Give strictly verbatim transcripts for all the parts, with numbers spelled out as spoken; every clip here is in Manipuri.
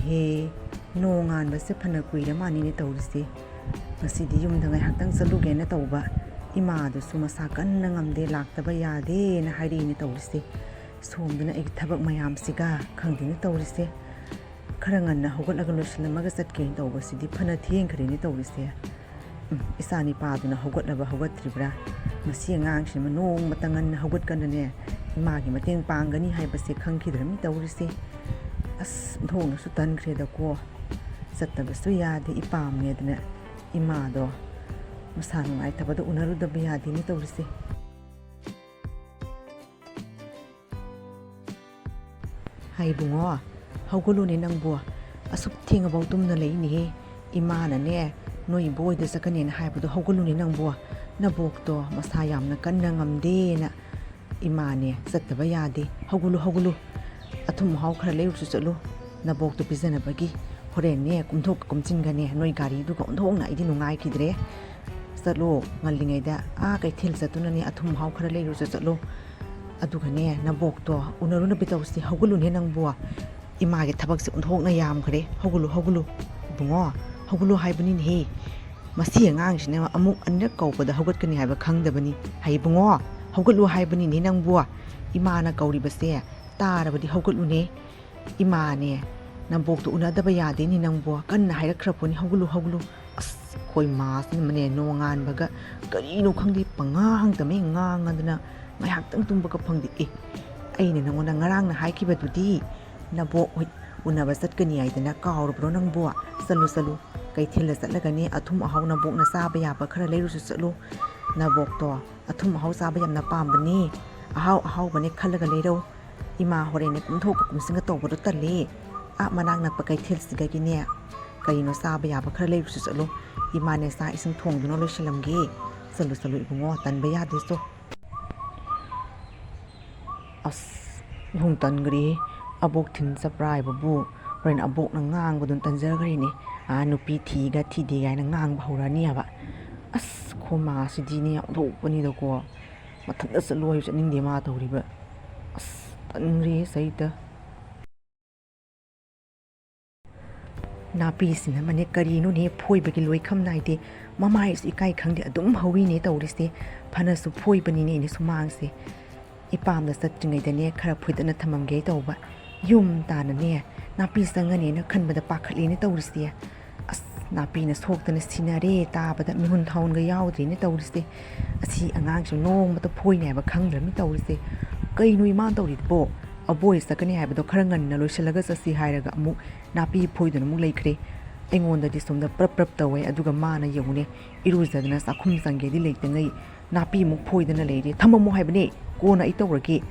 ꯍꯦ, ꯅꯣꯡꯉꯥꯟꯕꯁꯦ ꯐꯅ ꯀꯨꯏꯔ ꯃꯥꯅꯤꯅꯦ ꯇꯧꯔꯤꯁꯦ꯫ ꯉꯁꯤꯗꯤ ꯌꯨꯝꯗ ꯉꯥꯏꯍꯥꯛꯇꯪ ꯆꯠꯂꯨꯒꯦꯅ ꯇꯧꯕ, ꯏꯃꯥꯗꯨꯁꯨ ꯃꯁꯥ ꯀꯟꯅ ꯉꯝꯗꯦ, ꯂꯥꯛꯇꯕ ꯌꯥꯗꯦꯅ ꯍꯥꯏꯔꯛꯏꯅꯦ ꯇꯧꯔꯤꯁꯦ꯫ ꯁꯣꯝꯗꯅ ꯑꯩꯒꯤ ꯊꯕꯛ ꯃꯌꯥꯝꯁꯤꯒ ꯈꯪꯗꯦꯅꯦ ꯇꯧꯔꯤꯁꯦ꯫ ꯈꯔ ꯉꯟꯅ ꯍꯧꯒꯠꯂꯒ ꯂꯣꯏꯁꯤꯜꯂꯝꯃꯒ ꯆꯠꯀꯦꯅ ꯇꯧꯕꯁꯤꯗꯤ ꯐꯅ ꯊꯦꯡꯈ꯭ꯔꯦꯅꯦ ꯇꯧꯔꯤꯁꯦ꯫ ꯎꯝ, ꯏꯆꯥ ꯅꯤꯄꯥꯗꯨꯅ ꯍꯧꯒꯠꯂꯕ ꯍꯧꯒꯠꯇ꯭ꯔꯤꯕ꯭ꯔꯥ? ꯃꯁꯤ ꯑꯉꯥꯡꯁꯤꯃ ꯅꯣꯡꯃꯇ ꯉꯟꯅ ꯍꯧꯒꯠꯀꯅꯅꯦ ꯏꯃꯥꯒꯤ ꯃꯇꯦꯡ ꯄꯥꯡꯒꯅꯤ ꯍꯥꯏꯕꯁꯦ ꯈꯪꯈꯤꯗ꯭ꯔꯕꯅꯤ ꯇꯧꯔꯤꯁꯦ꯫ ꯑꯁ, ꯑꯣꯟꯊꯣꯛꯅꯁꯨ ꯇꯟꯈ꯭ꯔꯦꯗꯀꯣ꯫ ꯆꯠꯇꯕꯁꯨ ꯌꯥꯗꯦ, ꯏꯄꯥꯝꯅꯦꯗꯅ ꯏꯃꯥꯗꯣ ꯃꯁꯥ ꯅꯨꯡꯉꯥꯏꯇꯕꯗꯣ ꯎꯅꯔꯨꯗꯕ ꯌꯥꯗꯦꯅꯦ ꯇꯧꯔꯤꯁꯦ꯫ ꯍꯥꯏ ꯏꯕꯨꯡꯉꯣ, ꯍꯧꯒꯠꯂꯨꯅꯦ ꯅꯪꯕꯨ꯫ ꯑꯁꯨꯛ ꯊꯦꯡꯉꯐꯥꯎ ꯇꯨꯝꯅ ꯂꯩꯅꯦꯍꯦ꯫ ꯏꯃꯥꯅꯅꯦ, ꯅꯣꯏ ꯕꯣꯏꯗ ꯆꯠꯀꯅꯦꯅ ꯍꯥꯏꯕꯗꯣ ꯍꯧꯒꯠꯂꯨꯅꯦ ꯅꯪꯕꯨ꯫ ꯅꯕꯣꯛꯇꯣ ꯃꯁꯥ ꯌꯥꯝꯅ ꯀꯟꯅ ꯉꯝꯗꯦꯅ ꯏꯃꯥꯅꯦ ꯆꯠꯇꯕ ꯌꯥꯗꯦ꯫ ꯍꯧꯒꯠꯂꯨ, ꯍꯧꯒꯠꯂꯨ꯫ ꯑꯊꯨꯝ ꯑꯍꯥꯎ ꯈꯔ ꯂꯩꯔꯨꯁꯨ ꯆꯠꯂꯨ꯫ ꯅꯕꯣꯛꯇꯣ ꯄꯤꯖꯅꯕꯒꯤ꯫ ꯍꯣꯔꯦꯟꯅꯦ ꯀꯨꯝꯊꯣꯛꯀ ꯀꯨꯝꯁꯤꯟꯒꯅꯦ ꯅꯣꯏ ꯒꯥꯔꯤꯗꯨꯒ ꯑꯣꯟꯊꯣꯛꯅ ꯑꯩꯗꯤ ꯅꯨꯡꯉꯥꯏꯈꯤꯗ꯭ꯔꯦ꯫ ꯆꯠꯂꯣ, ꯉꯜꯂꯤꯉꯩꯗ ꯑꯥ ꯀꯩꯊꯦꯜ ꯆꯠꯇꯨꯅꯅꯦ ꯑꯊꯨꯝ ꯑꯍꯥꯎ ꯈꯔ ꯂꯩꯔꯨꯁꯨ ꯆꯠꯂꯣ꯫ ꯑꯗꯨꯒꯅꯦ ꯅꯕꯣꯛꯇꯣ ꯎꯅꯔꯨꯅꯕ ꯇꯧꯁꯤ꯫ ꯍꯧꯒꯠꯂꯨꯅꯦ ꯅꯪꯕꯨ꯫ ꯏꯃꯥꯒꯤ ꯊꯕꯛꯁꯦ ꯑꯣꯟꯊꯣꯛꯅ ꯌꯥꯝꯈ꯭ꯔꯦ꯫ ꯍꯧꯒꯠꯂꯨ, ꯍꯧꯒꯠꯂꯨ꯫ ꯏꯕꯨꯡꯉꯣ, ꯍꯧꯒꯠꯂꯨ ꯍꯥꯏꯕꯅꯤꯅꯦꯍꯦ꯫ ꯃꯁꯤ ꯑꯉꯥꯡꯁꯤꯅ ꯑꯃꯨꯛ ꯑꯅꯤꯔꯛ ꯀꯧꯕꯗ ꯍꯧꯒꯠꯀꯅꯤ ꯍꯥꯏꯕ ꯈꯪꯗꯕꯅꯤ꯫ ꯍꯩ ꯏꯕꯨꯡꯉꯣ, ꯍꯧꯒꯠꯂꯨ ꯍꯥꯏꯕꯅꯤꯅꯦ ꯅꯪꯕꯨ꯫ ꯏꯃꯥꯅ ꯀꯧꯔꯤꯕꯁꯦ ꯇꯥꯔꯕꯗꯤ ꯍꯧꯒꯠꯂꯨꯅꯦ꯫ ꯏꯃꯥꯅꯦ, ꯅꯕꯣꯛꯇꯣ ꯎꯅꯗꯕ ꯌꯥꯗꯦꯅꯦ ꯅꯪꯕꯨ꯫ ꯀꯟꯅ ꯍꯥꯏꯔꯛꯈ꯭ꯔꯄꯣꯠꯅꯤ, "ꯍꯧꯒꯠꯂꯨ, ꯍꯧꯒꯠꯂꯨ"꯫ ꯑꯁ, ꯑꯩꯈꯣꯏ ꯃꯥꯁꯤꯅꯅꯦ ꯅꯣꯡꯉꯥꯟꯕꯒ ꯀꯔꯤꯅꯣ ꯈꯪꯗꯦ ꯄꯉꯥꯡꯗ ꯉꯥꯡꯉꯗꯅ ꯉꯥꯏꯍꯥꯛꯇꯪ ꯇꯨꯝꯕꯒ ꯐꯪꯗꯦ꯫ ꯑꯦ, ꯑꯩꯅ ꯅꯉꯣꯟꯗ ꯉꯔꯥꯡꯅ ꯍꯥꯏꯈꯤꯕꯗꯨꯗꯤ ꯅꯕꯣꯛ ꯍꯣꯏ ꯎꯅꯕ ꯆꯠꯀꯅꯤ ꯍꯥꯏꯗꯅ ꯀꯥꯎꯔꯕ꯭ꯔꯣ ꯅꯪꯕꯨ? ꯆꯠꯂꯨ, ꯆꯠꯂꯨ, ꯀꯩꯊꯦꯜꯗ ꯆꯠꯂꯒꯅꯦ ꯑꯊꯨꯝ ꯑꯍꯥꯎ ꯅꯕꯣꯛꯅ ꯆꯥꯕ ꯌꯥꯕ ꯈꯔ ꯂꯩꯔꯨꯁꯨ ꯆꯠꯂꯨ꯫ ꯅꯕꯣꯛꯇꯣ ꯑꯊꯨꯝ ꯑꯍꯥꯎ ꯆꯥꯕ ꯌꯥꯝꯅ ꯄꯥꯝꯕꯅꯤ꯫ ꯑꯍꯥꯎ ꯑꯍꯥꯎꯕꯅꯦ ꯈꯜꯂꯒ ꯂꯩꯔꯧ꯫ ꯏꯃꯥ ꯍꯣꯔꯦꯟꯅꯦ ꯀꯨꯝꯊꯣꯛꯀ ꯀꯨꯝꯁꯤꯟꯒ ꯇꯧꯕꯗꯣ ꯇꯜꯂꯦ꯫ ꯑꯥ ꯃꯅꯥꯛ ꯅꯛꯄ ꯀꯩꯊꯦꯜꯁꯤꯗꯒꯤꯅꯦ ꯀꯔꯤꯅꯣ ꯆꯥꯕ ꯌꯥꯕ ꯈꯔ ꯂꯩꯔꯨꯁꯨ ꯆꯠꯂꯨ꯫ ꯏꯃꯥꯅꯦ ꯆꯥꯛ ꯏꯁꯤꯡ ꯊꯣꯡꯗꯨꯅ ꯂꯣꯏꯁꯤꯜꯂꯝꯒꯦ꯫ ꯆꯠꯂꯨ, ꯆꯠꯂꯨ ꯏꯕꯨꯡꯉꯣ, ꯇꯟꯕ ꯌꯥꯗꯦ ꯆꯣ꯫ ꯑꯁ, ꯏꯍꯨꯡ ꯇꯟꯈ꯭ꯔꯦꯍꯦ꯫ ꯑꯕꯣꯛ ꯊꯤꯟ ꯆꯠꯄ꯭ꯔꯥ ꯍꯥꯏꯕꯕꯨ ꯍꯣꯔꯦꯟ ꯑꯕꯣꯛꯅ ꯉꯥꯡꯕꯗꯨꯅ ꯇꯟꯖꯈ꯭ꯔꯦꯅꯦ꯫ ꯑꯥ, ꯅꯨꯄꯤ ꯊꯤꯒ ꯊꯤꯗꯦ ꯍꯥꯏꯅ ꯉꯥꯡꯕ ꯍꯧꯔꯅꯤ ꯍꯥꯏꯕ꯫ ꯑꯁ, ꯈꯣꯃꯥꯁꯤꯗꯤꯅꯦ ꯑꯣꯟꯊꯣꯛꯄꯅꯤꯗꯀꯣ꯫ ꯃꯊꯟꯇ ꯆꯠꯂꯣ ꯍꯥꯏꯕ ꯆꯠꯅꯤꯡꯗꯦ ꯃꯥ ꯇꯧꯔꯤꯕ꯫ ꯑꯁ, ꯇꯟꯈ꯭ꯔꯦꯍꯦ ꯁꯩꯇ꯫ ꯅꯥꯄꯤꯁꯤꯅ ꯑꯃꯅꯦ ꯀꯔꯤꯅꯣꯅꯦ ꯐꯣꯏꯕꯒꯤ ꯂꯣꯏꯈꯝ ꯅꯥꯏꯗꯦ꯫ ꯃꯃꯥꯏꯁꯨ ꯏꯀꯥꯏ ꯈꯪꯗꯦ, ꯑꯗꯨꯝ ꯍꯧꯋꯤꯅꯦ ꯇꯧꯔꯤꯁꯦ꯫ ꯐꯅꯁꯨ ꯐꯣꯏꯕꯅꯤꯅꯦ ꯑꯩꯅ ꯁꯨꯃꯥꯡꯁꯦ꯫ ꯏꯄꯥꯝꯗ ꯆꯠꯇ꯭ꯔꯤꯉꯩꯗꯅꯦ ꯈꯔ ꯐꯣꯏꯗꯠꯅ ꯊꯝꯃꯝꯒꯦ ꯇꯧꯕ꯫ ꯌꯨꯝ ꯇꯥꯅꯅꯦ ꯅꯥꯄꯤ ꯆꯪꯒꯅꯦꯅ ꯈꯟꯕꯗ ꯄꯥꯈꯠꯂꯦꯅꯦ ꯇꯧꯔꯤꯁꯦ꯫ ꯑꯁ, ꯅꯥꯄꯤꯅ ꯁꯣꯛꯇꯅ ꯁꯤꯅꯔꯦ, ꯇꯥꯕꯗ ꯃꯤꯍꯨꯟ ꯊꯥꯍꯨꯟꯒ ꯌꯥꯎꯗ꯭ꯔꯦꯅꯦ ꯇꯧꯔꯤꯁꯦ꯫ ꯑꯁꯤ ꯑꯉꯥꯡꯁꯨ ꯅꯣꯡꯃꯇ ꯐꯣꯏꯅꯦ ꯍꯥꯏꯕ ꯈꯪꯗ꯭ꯔꯕꯅꯤ ꯇꯧꯔꯤꯁꯦ꯫ ꯀꯩꯅꯣ ꯏꯃꯥꯅ ꯇꯧꯔꯤꯗꯨꯕꯣ? ꯑꯕꯣꯏ ꯆꯠꯀꯅꯤ ꯍꯥꯏꯕꯗꯣ ꯈꯔ ꯉꯟꯅ ꯂꯣꯏꯁꯤꯜꯂꯒ ꯆꯠꯁꯤ ꯍꯥꯏꯔꯒ ꯑꯃꯨꯛ ꯅꯥꯄꯤ ꯐꯣꯏꯗꯨꯅ ꯑꯃꯨꯛ ꯂꯩꯈ꯭ꯔꯦ꯫ ꯑꯩꯉꯣꯟꯗꯗꯤ ꯁꯣꯝꯗ ꯄ꯭ꯔꯞ ꯄ꯭ꯔꯞ ꯇꯧꯋꯦ, ꯑꯗꯨꯒ ꯃꯥꯅ ꯌꯦꯡꯉꯨꯅꯦ, ꯏꯔꯨꯖꯗꯅ ꯆꯥꯛꯈꯨꯝ ꯆꯪꯒꯦꯗꯤ ꯂꯩꯇꯉꯩ ꯅꯥꯄꯤ ꯑꯃꯨꯛ ꯐꯣꯏꯗꯅ ꯂꯩꯔꯦ꯫ "ꯊꯝꯃꯝꯃꯣ ꯍꯥꯏꯕꯅꯦ, ꯀꯣꯟꯅ ꯑꯩ ꯇꯧꯔꯒꯦ꯫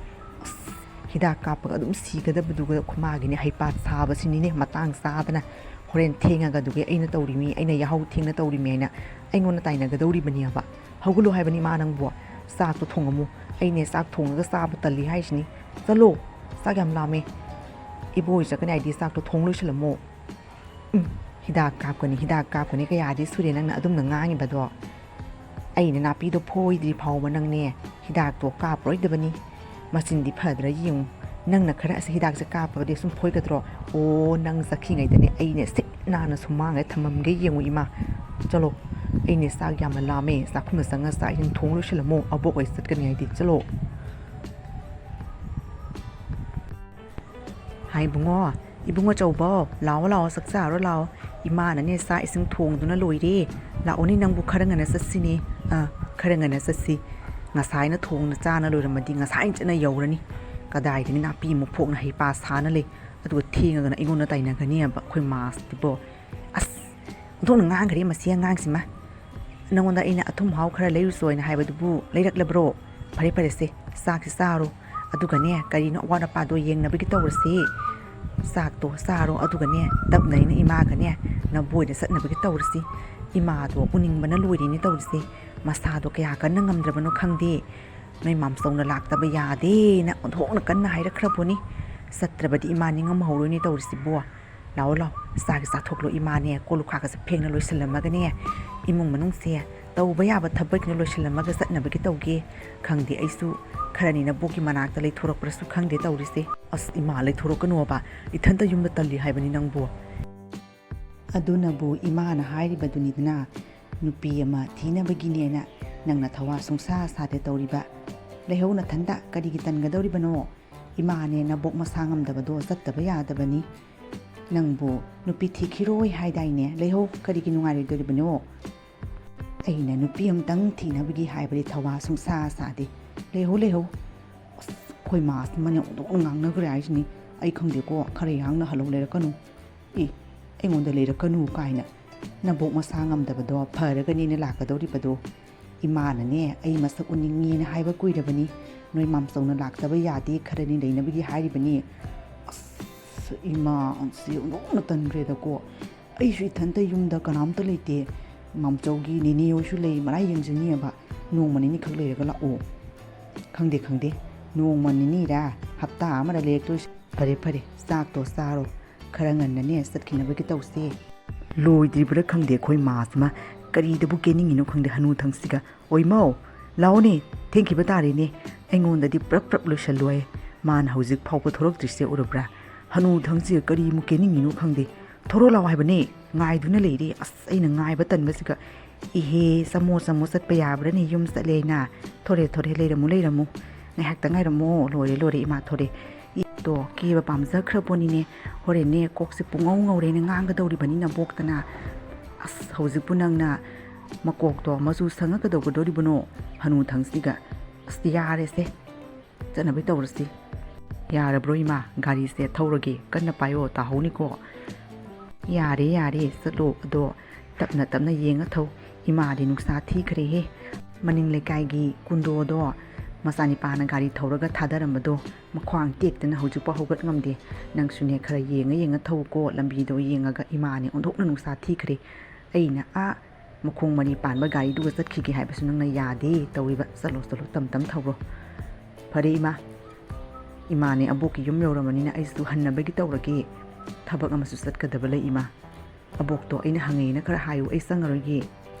ꯑꯁ, ꯍꯤꯗꯥꯛ ꯀꯥꯞꯄꯒ ꯑꯗꯨꯝ ꯁꯤꯒꯗꯕꯗꯨꯒ ꯈꯨꯃꯥꯒꯤꯅꯦ ꯍꯩꯄꯥ ꯁꯥꯕꯁꯤꯅꯤꯅꯦ, ꯃꯇꯥꯡ ꯆꯥꯗꯅ ꯍꯣꯔꯦꯟ ꯊꯦꯡꯉꯒ ꯑꯗꯨꯒꯤ ꯑꯩꯅ ꯇꯧꯔꯤꯃꯤ, ꯑꯩꯅ ꯌꯥꯍꯧ ꯊꯦꯡꯅ ꯇꯧꯔꯤꯃꯤ ꯍꯥꯏꯅ ꯑꯩꯉꯣꯟꯗ ꯇꯥꯏꯅꯒꯗꯧꯔꯤꯕꯅꯦꯕ꯫ ꯍꯧꯒꯠꯂꯣ ꯍꯥꯏꯕꯅꯤ ꯏꯃꯥ ꯅꯪꯕꯨ, ꯆꯥꯛꯇꯣ ꯊꯣꯡꯉꯝꯃꯨ꯫ ꯑꯩꯅꯦ ꯆꯥꯛ ꯊꯣꯡꯉꯒ ꯆꯥꯕ ꯇꯜꯂꯤ ꯍꯥꯏꯁꯤꯅꯤ꯫ ꯆꯠꯂꯣ, ꯆꯥꯛ ꯌꯥꯝ ꯂꯥꯝꯃꯦ꯫ ꯏꯕꯣꯏ ꯆꯠꯀꯅꯤ ꯍꯥꯏꯗꯤ ꯆꯥꯛꯇꯣ ꯊꯣꯡ ꯂꯣꯏꯁꯤꯜꯂꯝꯃꯣ꯫ ꯎꯝ, ꯍꯤꯗꯥꯛ ꯀꯥꯞꯀꯅꯤ, ꯍꯤꯗꯥꯛ ꯀꯥꯞꯀꯅꯤ, ꯀꯌꯥꯗꯤ ꯁꯨꯔꯦ ꯅꯪꯅ ꯑꯗꯨꯝꯅ ꯉꯥꯡꯉꯤꯕꯗꯣ? ꯑꯩꯅ ꯅꯥꯄꯤꯗꯣ ꯐꯣꯏꯗ꯭ꯔꯤ ꯐꯥꯎꯕ ꯅꯪꯅꯦ ꯍꯤꯗꯥꯛꯇꯣ ꯀꯥꯞꯄꯔꯣꯏꯗꯕꯅꯤ꯫ ꯃꯆꯤꯟꯗꯤ ꯐꯗ꯭ꯔꯥ ꯌꯦꯡꯉꯨ꯫ ꯅꯪꯅ ꯈꯔ ꯑꯁꯤ ꯍꯤꯗꯥꯛꯁꯦ ꯀꯥꯞꯄꯕꯗꯤ ꯁꯨꯝ ꯐꯣꯏꯒꯗ꯭ꯔꯣ? ꯑꯣ, ꯅꯪ ꯆꯠꯈꯤꯉꯩꯗꯅꯦ ꯑꯩꯅꯦ ꯁꯤꯠ ꯅꯥꯟꯅ ꯁꯨꯃꯥꯡꯗ ꯊꯝꯃꯝꯒꯦ ꯌꯦꯡꯉꯨ ꯏꯃꯥ꯫ ꯆꯠꯂꯣ, ꯑꯩꯅꯦ ꯆꯥꯛ ꯌꯥꯝꯅ ꯂꯥꯝꯃꯦ, ꯆꯥꯛꯈꯨꯝꯗ ꯆꯪꯉ ꯆꯥꯛ ꯏꯁꯤꯡ ꯊꯣꯡ ꯂꯣꯏꯁꯤꯜꯂꯝꯃꯣ, ꯑꯕꯣꯛ ꯍꯣꯏ ꯆꯠꯀꯅꯤ ꯍꯥꯏꯗꯤ꯫ ꯆꯠꯂꯣ꯫ ꯍꯥꯏ ꯏꯕꯨꯡꯉꯣ, ꯏꯕꯨꯡꯉꯣ ꯆꯧꯕꯣ, ꯂꯥꯛꯑꯣ ꯂꯥꯛꯑꯣ, ꯆꯥꯛ ꯆꯥꯔꯣ ꯂꯥꯛꯑꯣ꯫ ꯏꯃꯥꯅꯅꯦ ꯆꯥꯛ ꯏꯁꯤꯡ ꯊꯣꯡꯗꯨꯅ ꯂꯣꯏꯔꯦ꯫ ꯂꯥꯛꯑꯣꯅꯦ ꯅꯪꯕꯨ ꯈꯔ ꯉꯟꯅ ꯆꯠꯁꯤꯅꯦ꯫ ꯑꯥ, ꯈꯔ ꯉꯟꯅ ꯆꯠꯁꯤ꯫ ꯉꯁꯥꯏꯅ ꯊꯣꯡꯅ ꯆꯥꯅ ꯂꯣꯏꯔꯝꯃꯗꯤ ꯉꯁꯥꯏꯅ ꯆꯠꯅ ꯌꯧꯔꯅꯤ꯫ ꯀꯗꯥꯏꯗꯒꯤ ꯅꯥꯄꯤ ꯃꯨꯛꯐꯣꯛꯅ ꯍꯩꯄꯥ ꯁꯥꯅ ꯂꯩ꯫ ꯑꯗꯨꯒ ꯊꯦꯡꯉꯒꯅ ꯑꯩꯉꯣꯟꯗ ꯇꯥꯏꯅꯒꯅꯤ ꯍꯥꯏꯕ ꯑꯩꯈꯣꯏ ꯃꯥꯁꯤꯗꯤꯕꯣ꯫ ꯑꯁ, ꯑꯣꯟꯊꯣꯛꯅ ꯉꯥꯡꯈ꯭ꯔꯦ ꯃꯁꯤ ꯑꯉꯥꯡꯁꯤꯃ꯫ ꯅꯉꯣꯟꯗ ꯑꯩꯅ ꯑꯊꯨꯝ ꯍꯥꯎ ꯈꯔ ꯂꯩꯔꯨꯆꯣ ꯍꯥꯏꯅ ꯍꯥꯏꯕꯗꯨꯕꯨ ꯂꯩꯔꯛꯂꯕ꯭ꯔꯣ? ꯐꯔꯦ ꯐꯔꯦꯁꯦ, ꯆꯥꯛꯁꯤ ꯆꯥꯔꯣ꯫ ꯑꯗꯨꯒꯅꯦ, ꯀꯔꯤꯅꯣ ꯑꯋꯥꯠ ꯑꯄꯥꯗꯣ ꯌꯦꯡꯅꯕꯒꯤ ꯇꯧꯔꯁꯤ꯫ ꯆꯥꯛꯇꯣ ꯆꯥꯔꯣ, ꯑꯗꯨꯒꯅꯦ, ꯇꯞꯅ ꯑꯩꯅ ꯏꯃꯥꯒꯅꯦ, ꯅꯕꯣꯏꯗ ꯆꯠꯅꯕꯒꯤ ꯇꯧꯔꯁꯤ꯫ ꯏꯃꯥꯗꯣ ꯎꯅꯤꯡꯕꯅ ꯂꯣꯏꯔꯦꯅꯦ ꯇꯧꯔꯤꯁꯦ꯫ ꯃꯁꯥꯗꯣ ꯀꯌꯥ ꯀꯟꯅ ꯉꯝꯗ꯭ꯔꯕꯅꯣ ꯈꯪꯗꯦ꯫ ꯅꯣꯏ ꯃꯥꯝꯆꯧꯅ ꯂꯥꯛꯇꯕ ꯌꯥꯗꯦꯅ ꯑꯣꯟꯊꯣꯛꯅ ꯀꯟꯅ ꯍꯥꯏꯔꯛꯈ꯭ꯔꯕꯣꯅꯤ꯫ ꯆꯠꯇ꯭ꯔꯕꯗꯤ ꯏꯃꯥ ꯅꯤꯡꯉꯝꯍꯧꯔꯣꯏꯅꯦ ꯇꯧꯔꯤꯁꯤꯕꯣ꯫ ꯂꯥꯛꯑꯣ, ꯂꯥꯛꯑꯣ, ꯆꯥꯒ ꯆꯥꯊꯣꯛꯂꯣ ꯏꯃꯥꯅꯦ, ꯀꯣꯜ ꯂꯨꯈꯥꯛꯀꯁꯦ ꯐꯦꯡꯅ ꯂꯣꯏꯁꯤꯜꯂꯝꯃꯒꯅꯦ, ꯏꯃꯨꯡ ꯃꯅꯨꯡꯁꯦ ꯇꯧꯕ ꯌꯥꯕ ꯊꯕꯛꯅ ꯂꯣꯏꯁꯤꯜꯂꯝꯃꯒ ꯆꯠꯅꯕꯒꯤ ꯇꯧꯒꯦ꯫ ꯈꯪꯗꯦ, ꯑꯩꯁꯨ ꯈꯔꯅꯤ ꯅꯕꯣꯛꯀꯤ ꯃꯅꯥꯛꯇ ꯂꯩꯊꯣꯔꯛꯄ꯭ꯔꯁꯨ ꯈꯪꯗꯦ ꯇꯧꯔꯤꯁꯦ꯫ ꯑꯁ, ꯏꯃꯥ, ꯂꯩꯊꯣꯔꯛꯀꯅꯣꯕ, ꯏꯊꯟꯇ ꯌꯨꯝꯗ ꯇꯜꯂꯤ ꯍꯥꯏꯕꯅꯤ ꯅꯪꯕꯨ꯫ ꯑꯗꯨꯅꯕꯨ ꯏꯃꯥꯅ ꯍꯥꯏꯔꯤꯕꯗꯨꯅꯤꯗꯅ, ꯅꯨꯄꯤ ꯑꯃ ꯊꯤꯅꯕꯒꯤꯅꯦꯅ ꯅꯪꯅ ꯊꯋꯥ ꯁꯨꯡꯁꯥ ꯁꯥꯗꯦ ꯇꯧꯔꯤꯕ꯫ ꯂꯩꯍꯧ ꯅꯊꯟꯗ ꯀꯔꯤꯒꯤ ꯇꯟꯒꯗꯧꯔꯤꯕꯅꯣ? ꯏꯃꯥꯅꯦ ꯅꯕꯣꯛ ꯃꯁꯥ ꯉꯝꯗꯕꯗꯣ ꯆꯠꯇꯕ ꯌꯥꯗꯕꯅꯤ꯫ ꯅꯪꯕꯨ ꯅꯨꯄꯤ ꯊꯤꯈꯤꯔꯣꯏ ꯍꯥꯏꯗꯥꯏꯅꯦ? ꯂꯩꯍꯧ ꯀꯔꯤꯒꯤ ꯅꯨꯡꯉꯥꯏꯔꯣꯏꯗꯧꯔꯤꯕꯅꯣ? ꯑꯩꯅ ꯅꯨꯄꯤ ꯑꯃꯇꯪ ꯊꯤꯅꯕꯒꯤ ꯍꯥꯏꯕꯗꯤ ꯊꯋꯥ ꯁꯨꯡꯁꯥ ꯁꯥꯗꯦ꯫ ꯂꯩꯍꯧ, ꯂꯩꯍꯧ꯫ ꯑꯁ, ꯑꯩꯈꯣꯏ ꯃꯥꯁꯤꯃꯅꯦ ꯑꯣꯟꯊꯣꯛꯅ ꯉꯥꯡꯅꯈ꯭ꯔꯦ ꯍꯥꯏꯁꯤꯅꯤ꯫ ꯑꯩ ꯈꯪꯗꯦꯀꯣ, ꯈꯔ ꯌꯥꯡꯅ ꯍꯜꯂꯧ ꯂꯩꯔꯛꯀꯅꯨ꯫ ꯑꯦ, ꯑꯩꯉꯣꯟꯗ ꯂꯩꯔꯛꯀꯅꯨ ꯀꯥꯏꯅ꯫ ꯅꯕꯣꯛ ꯃꯁꯥ ꯉꯝꯗꯕꯗꯣ ꯐꯔꯒꯅꯦꯅ ꯂꯥꯛꯀꯗꯧꯔꯤꯕꯗꯣ꯫ ꯏꯃꯥꯅꯅꯦ ꯑꯩ ꯃꯁꯛ ꯎꯅꯤꯡꯉꯦꯅ ꯍꯥꯏꯕ ꯀꯨꯏꯔꯕꯅꯤ꯫ ꯅꯣꯏ ꯃꯥꯝꯆꯧꯅ ꯂꯥꯛꯇꯕ ꯌꯥꯗꯦ, ꯈꯔꯅꯤ ꯂꯩꯅꯕꯒꯤ ꯍꯥꯏꯔꯤꯕꯅꯤ꯫ ꯑꯁ, ꯏꯃꯥ, ꯑꯁꯤ ꯑꯣꯟꯊꯣꯛꯅ ꯇꯟꯈ꯭ꯔꯦꯗꯀꯣ꯫ ꯑꯩꯁꯨ ꯏꯊꯟꯇ ꯌꯨꯝꯗ ꯀꯅꯥꯝꯇ ꯂꯩꯇꯦ꯫ ꯃꯥꯝꯆꯧꯒꯤ ꯅꯦꯅꯦ ꯍꯣꯏꯁꯨ ꯂꯩ, ꯃꯔꯥꯏ ꯌꯦꯡꯖꯅꯤꯑꯕ꯫ ꯅꯣꯡꯃ ꯅꯤꯅꯤꯈꯛ ꯂꯩꯔꯒ ꯂꯥꯛꯑꯣ꯫ ꯈꯪꯗꯦ, ꯈꯪꯗꯦ꯫ ꯅꯣꯡꯃ ꯅꯤꯅꯤꯔꯥ ꯍꯞꯇꯥ ꯑꯃꯔ ꯂꯩꯔꯛꯇꯣꯏꯁꯦ꯫ ꯐꯔꯦ, ꯐꯔꯦ, ꯆꯥꯛꯇꯣ ꯆꯥꯔꯣ꯫ ꯈꯔ ꯉꯟꯅꯅꯦ ꯆꯠꯈꯤꯅꯕꯒꯤ ꯇꯧꯁꯦ꯫ ꯂꯣꯏꯗ꯭ꯔꯤꯕ꯭ꯔꯥ ꯈꯪꯗꯦ ꯑꯩꯈꯣꯏ ꯃꯥꯁꯤꯃ꯫ ꯀꯔꯤꯗꯕꯨ ꯀꯦꯅꯤꯡꯉꯤꯅꯣ ꯈꯪꯗꯦ ꯍꯅꯨꯊꯪꯁꯤꯒ꯫ ꯑꯣꯏꯃꯧ, ꯂꯥꯛꯑꯣꯅꯦ, ꯊꯦꯡꯈꯤꯕ ꯇꯥꯔꯦꯅꯦ꯫ ꯑꯩꯉꯣꯟꯗꯗꯤ ꯄ꯭ꯔꯞ ꯄ꯭ꯔꯞ ꯂꯣꯏꯁꯜꯂꯣ ꯍꯥꯏ꯫ ꯃꯥꯅ ꯍꯧꯖꯤꯛ ꯐꯥꯎꯕ ꯊꯣꯔꯛꯇ꯭ꯔꯤꯁꯦ ꯎꯔꯕ꯭ꯔꯥ? ꯍꯅꯨꯊꯪꯁꯤꯒ ꯀꯔꯤꯃꯨꯛ ꯀꯦꯅꯤꯡꯉꯤꯅꯣ ꯈꯪꯗꯦ꯫ ꯊꯣꯔꯛꯑꯣ ꯂꯥꯛꯑꯣ ꯍꯥꯏꯕꯅꯦ, ꯉꯥꯏꯗꯨꯅ ꯂꯩꯔꯦ꯫ ꯑꯁ, ꯑꯩꯅ ꯉꯥꯏꯕ ꯇꯟꯕꯁꯤꯒ꯫ ꯏꯍꯦ, ꯆꯃꯣ ꯆꯃꯣ ꯆꯠꯄ ꯌꯥꯕ꯭ꯔꯥꯅꯦ? ꯌꯨꯝ ꯆꯠꯂꯦ ꯍꯥꯏꯅ꯫ ꯊꯣꯔꯦ, ꯊꯣꯔꯦ, ꯂꯩꯔꯝꯃꯨ, ꯂꯩꯔꯝꯃꯨ꯫ ꯉꯥꯏꯍꯥꯛꯇ ꯉꯥꯏꯔꯝꯃꯣ, ꯂꯣꯏꯔꯦ, ꯂꯣꯏꯔꯦ, ꯏꯃꯥ ꯊꯣꯔꯦ꯫ ꯏꯗꯣ ꯀꯦꯕ ꯄꯥꯝꯖꯈ꯭ꯔ ꯄꯣꯠꯅꯤꯅꯦ꯫ ꯍꯣꯔꯦꯟꯅꯦ ꯀꯣꯛꯁꯦ ꯄꯨꯡꯉꯧ ꯉꯧꯔꯦꯅ ꯉꯥꯡꯒꯗꯧꯔꯤꯕꯅꯤ ꯅꯕꯣꯛꯇꯅ꯫ ꯑꯁ, ꯍꯧꯖꯤꯛꯄꯨ ꯅꯪꯅ ꯃꯀꯣꯛꯇꯣ ꯃꯆꯨ ꯁꯪꯉ ꯀꯩꯗꯧꯒꯗꯧꯔꯤꯕꯅꯣ? ꯍꯅꯨꯊꯪꯁꯤꯒ꯫ ꯑꯁ, ꯌꯥꯔꯦꯁꯦ, ꯆꯠꯅꯕꯩ ꯇꯧꯔꯁꯤ꯫ ꯌꯥꯔꯕ꯭ꯔꯣ ꯏꯃꯥ? ꯒꯥꯔꯤꯁꯦ ꯊꯧꯔꯒꯦ, ꯀꯟꯅ ꯄꯥꯏꯌꯣ, ꯇꯥꯍꯧꯅꯤꯀꯣ꯫ ꯌꯥꯔꯦ, ꯌꯥꯔꯦ, ꯆꯠꯂꯣ, ꯑꯗꯣ ꯇꯞꯅ ꯇꯞꯅ ꯌꯦꯡꯉ ꯊꯧ꯫ ꯏꯃꯥꯗꯤ ꯅꯨꯡꯁꯥ ꯊꯤꯈ꯭ꯔꯦꯍꯦ꯫ ꯃꯅꯤꯡ ꯂꯩꯀꯥꯏꯒꯤ ꯀꯨꯟꯗꯣꯗꯣ ꯃꯆꯥꯅꯤꯄꯥꯅ ꯒꯥꯔꯤ ꯊꯧꯔꯒ ꯊꯥꯗꯔꯝꯕꯗꯣ ꯃꯈ꯭ꯋꯥꯡ ꯇꯦꯛꯇꯅ ꯍꯧꯖꯤꯛꯐꯥꯎ ꯍꯧꯒꯠ ꯉꯝꯗꯦ꯫ ꯅꯪꯁꯨꯅꯦ ꯈꯔ ꯌꯦꯡꯉ ꯌꯦꯡꯉ ꯊꯧꯀꯣ, ꯂꯝꯕꯤꯗꯣ ꯌꯦꯡꯉꯒ꯫ ꯏꯃꯥꯅꯦ ꯑꯣꯟꯊꯣꯛꯅ ꯅꯨꯡꯁꯥ ꯊꯤꯈ꯭ꯔꯦ꯫ ꯑꯩꯅ ꯑꯥ ꯃꯈꯣꯡ ꯃꯔꯤ ꯄꯥꯟꯕ ꯒꯥꯔꯤꯗꯨꯒ ꯆꯠꯈꯤꯒꯦ ꯍꯥꯏꯕꯁꯨ ꯅꯪꯅ ꯌꯥꯗꯦ ꯇꯧꯔꯤꯕ꯫ ꯆꯠꯂꯣ, ꯆꯠꯂꯣ, ꯇꯝ ꯇꯝ ꯊꯧꯔꯣ꯫ ꯐꯔꯦ ꯏꯃꯥ, ꯏꯃꯥꯅꯦ ꯑꯕꯣꯛꯀꯤ ꯌꯨꯝ ꯌꯧꯔꯕꯅꯤꯅ ꯑꯩꯁꯨ ꯍꯟꯅꯕꯒꯤ ꯇꯧꯔꯒꯦ꯫ ꯊꯕꯛ ꯑꯃꯁꯨ ꯆꯠꯀꯗꯕ ꯂꯩ ꯏꯃꯥ꯫ ꯑꯕꯣꯛꯇꯣ ꯑꯩꯅ ꯍꯪꯉꯦꯅ ꯈꯔ ꯍꯥꯏꯌꯨ, ꯑꯩ ꯆꯪꯉꯔꯣꯏꯒꯦ꯫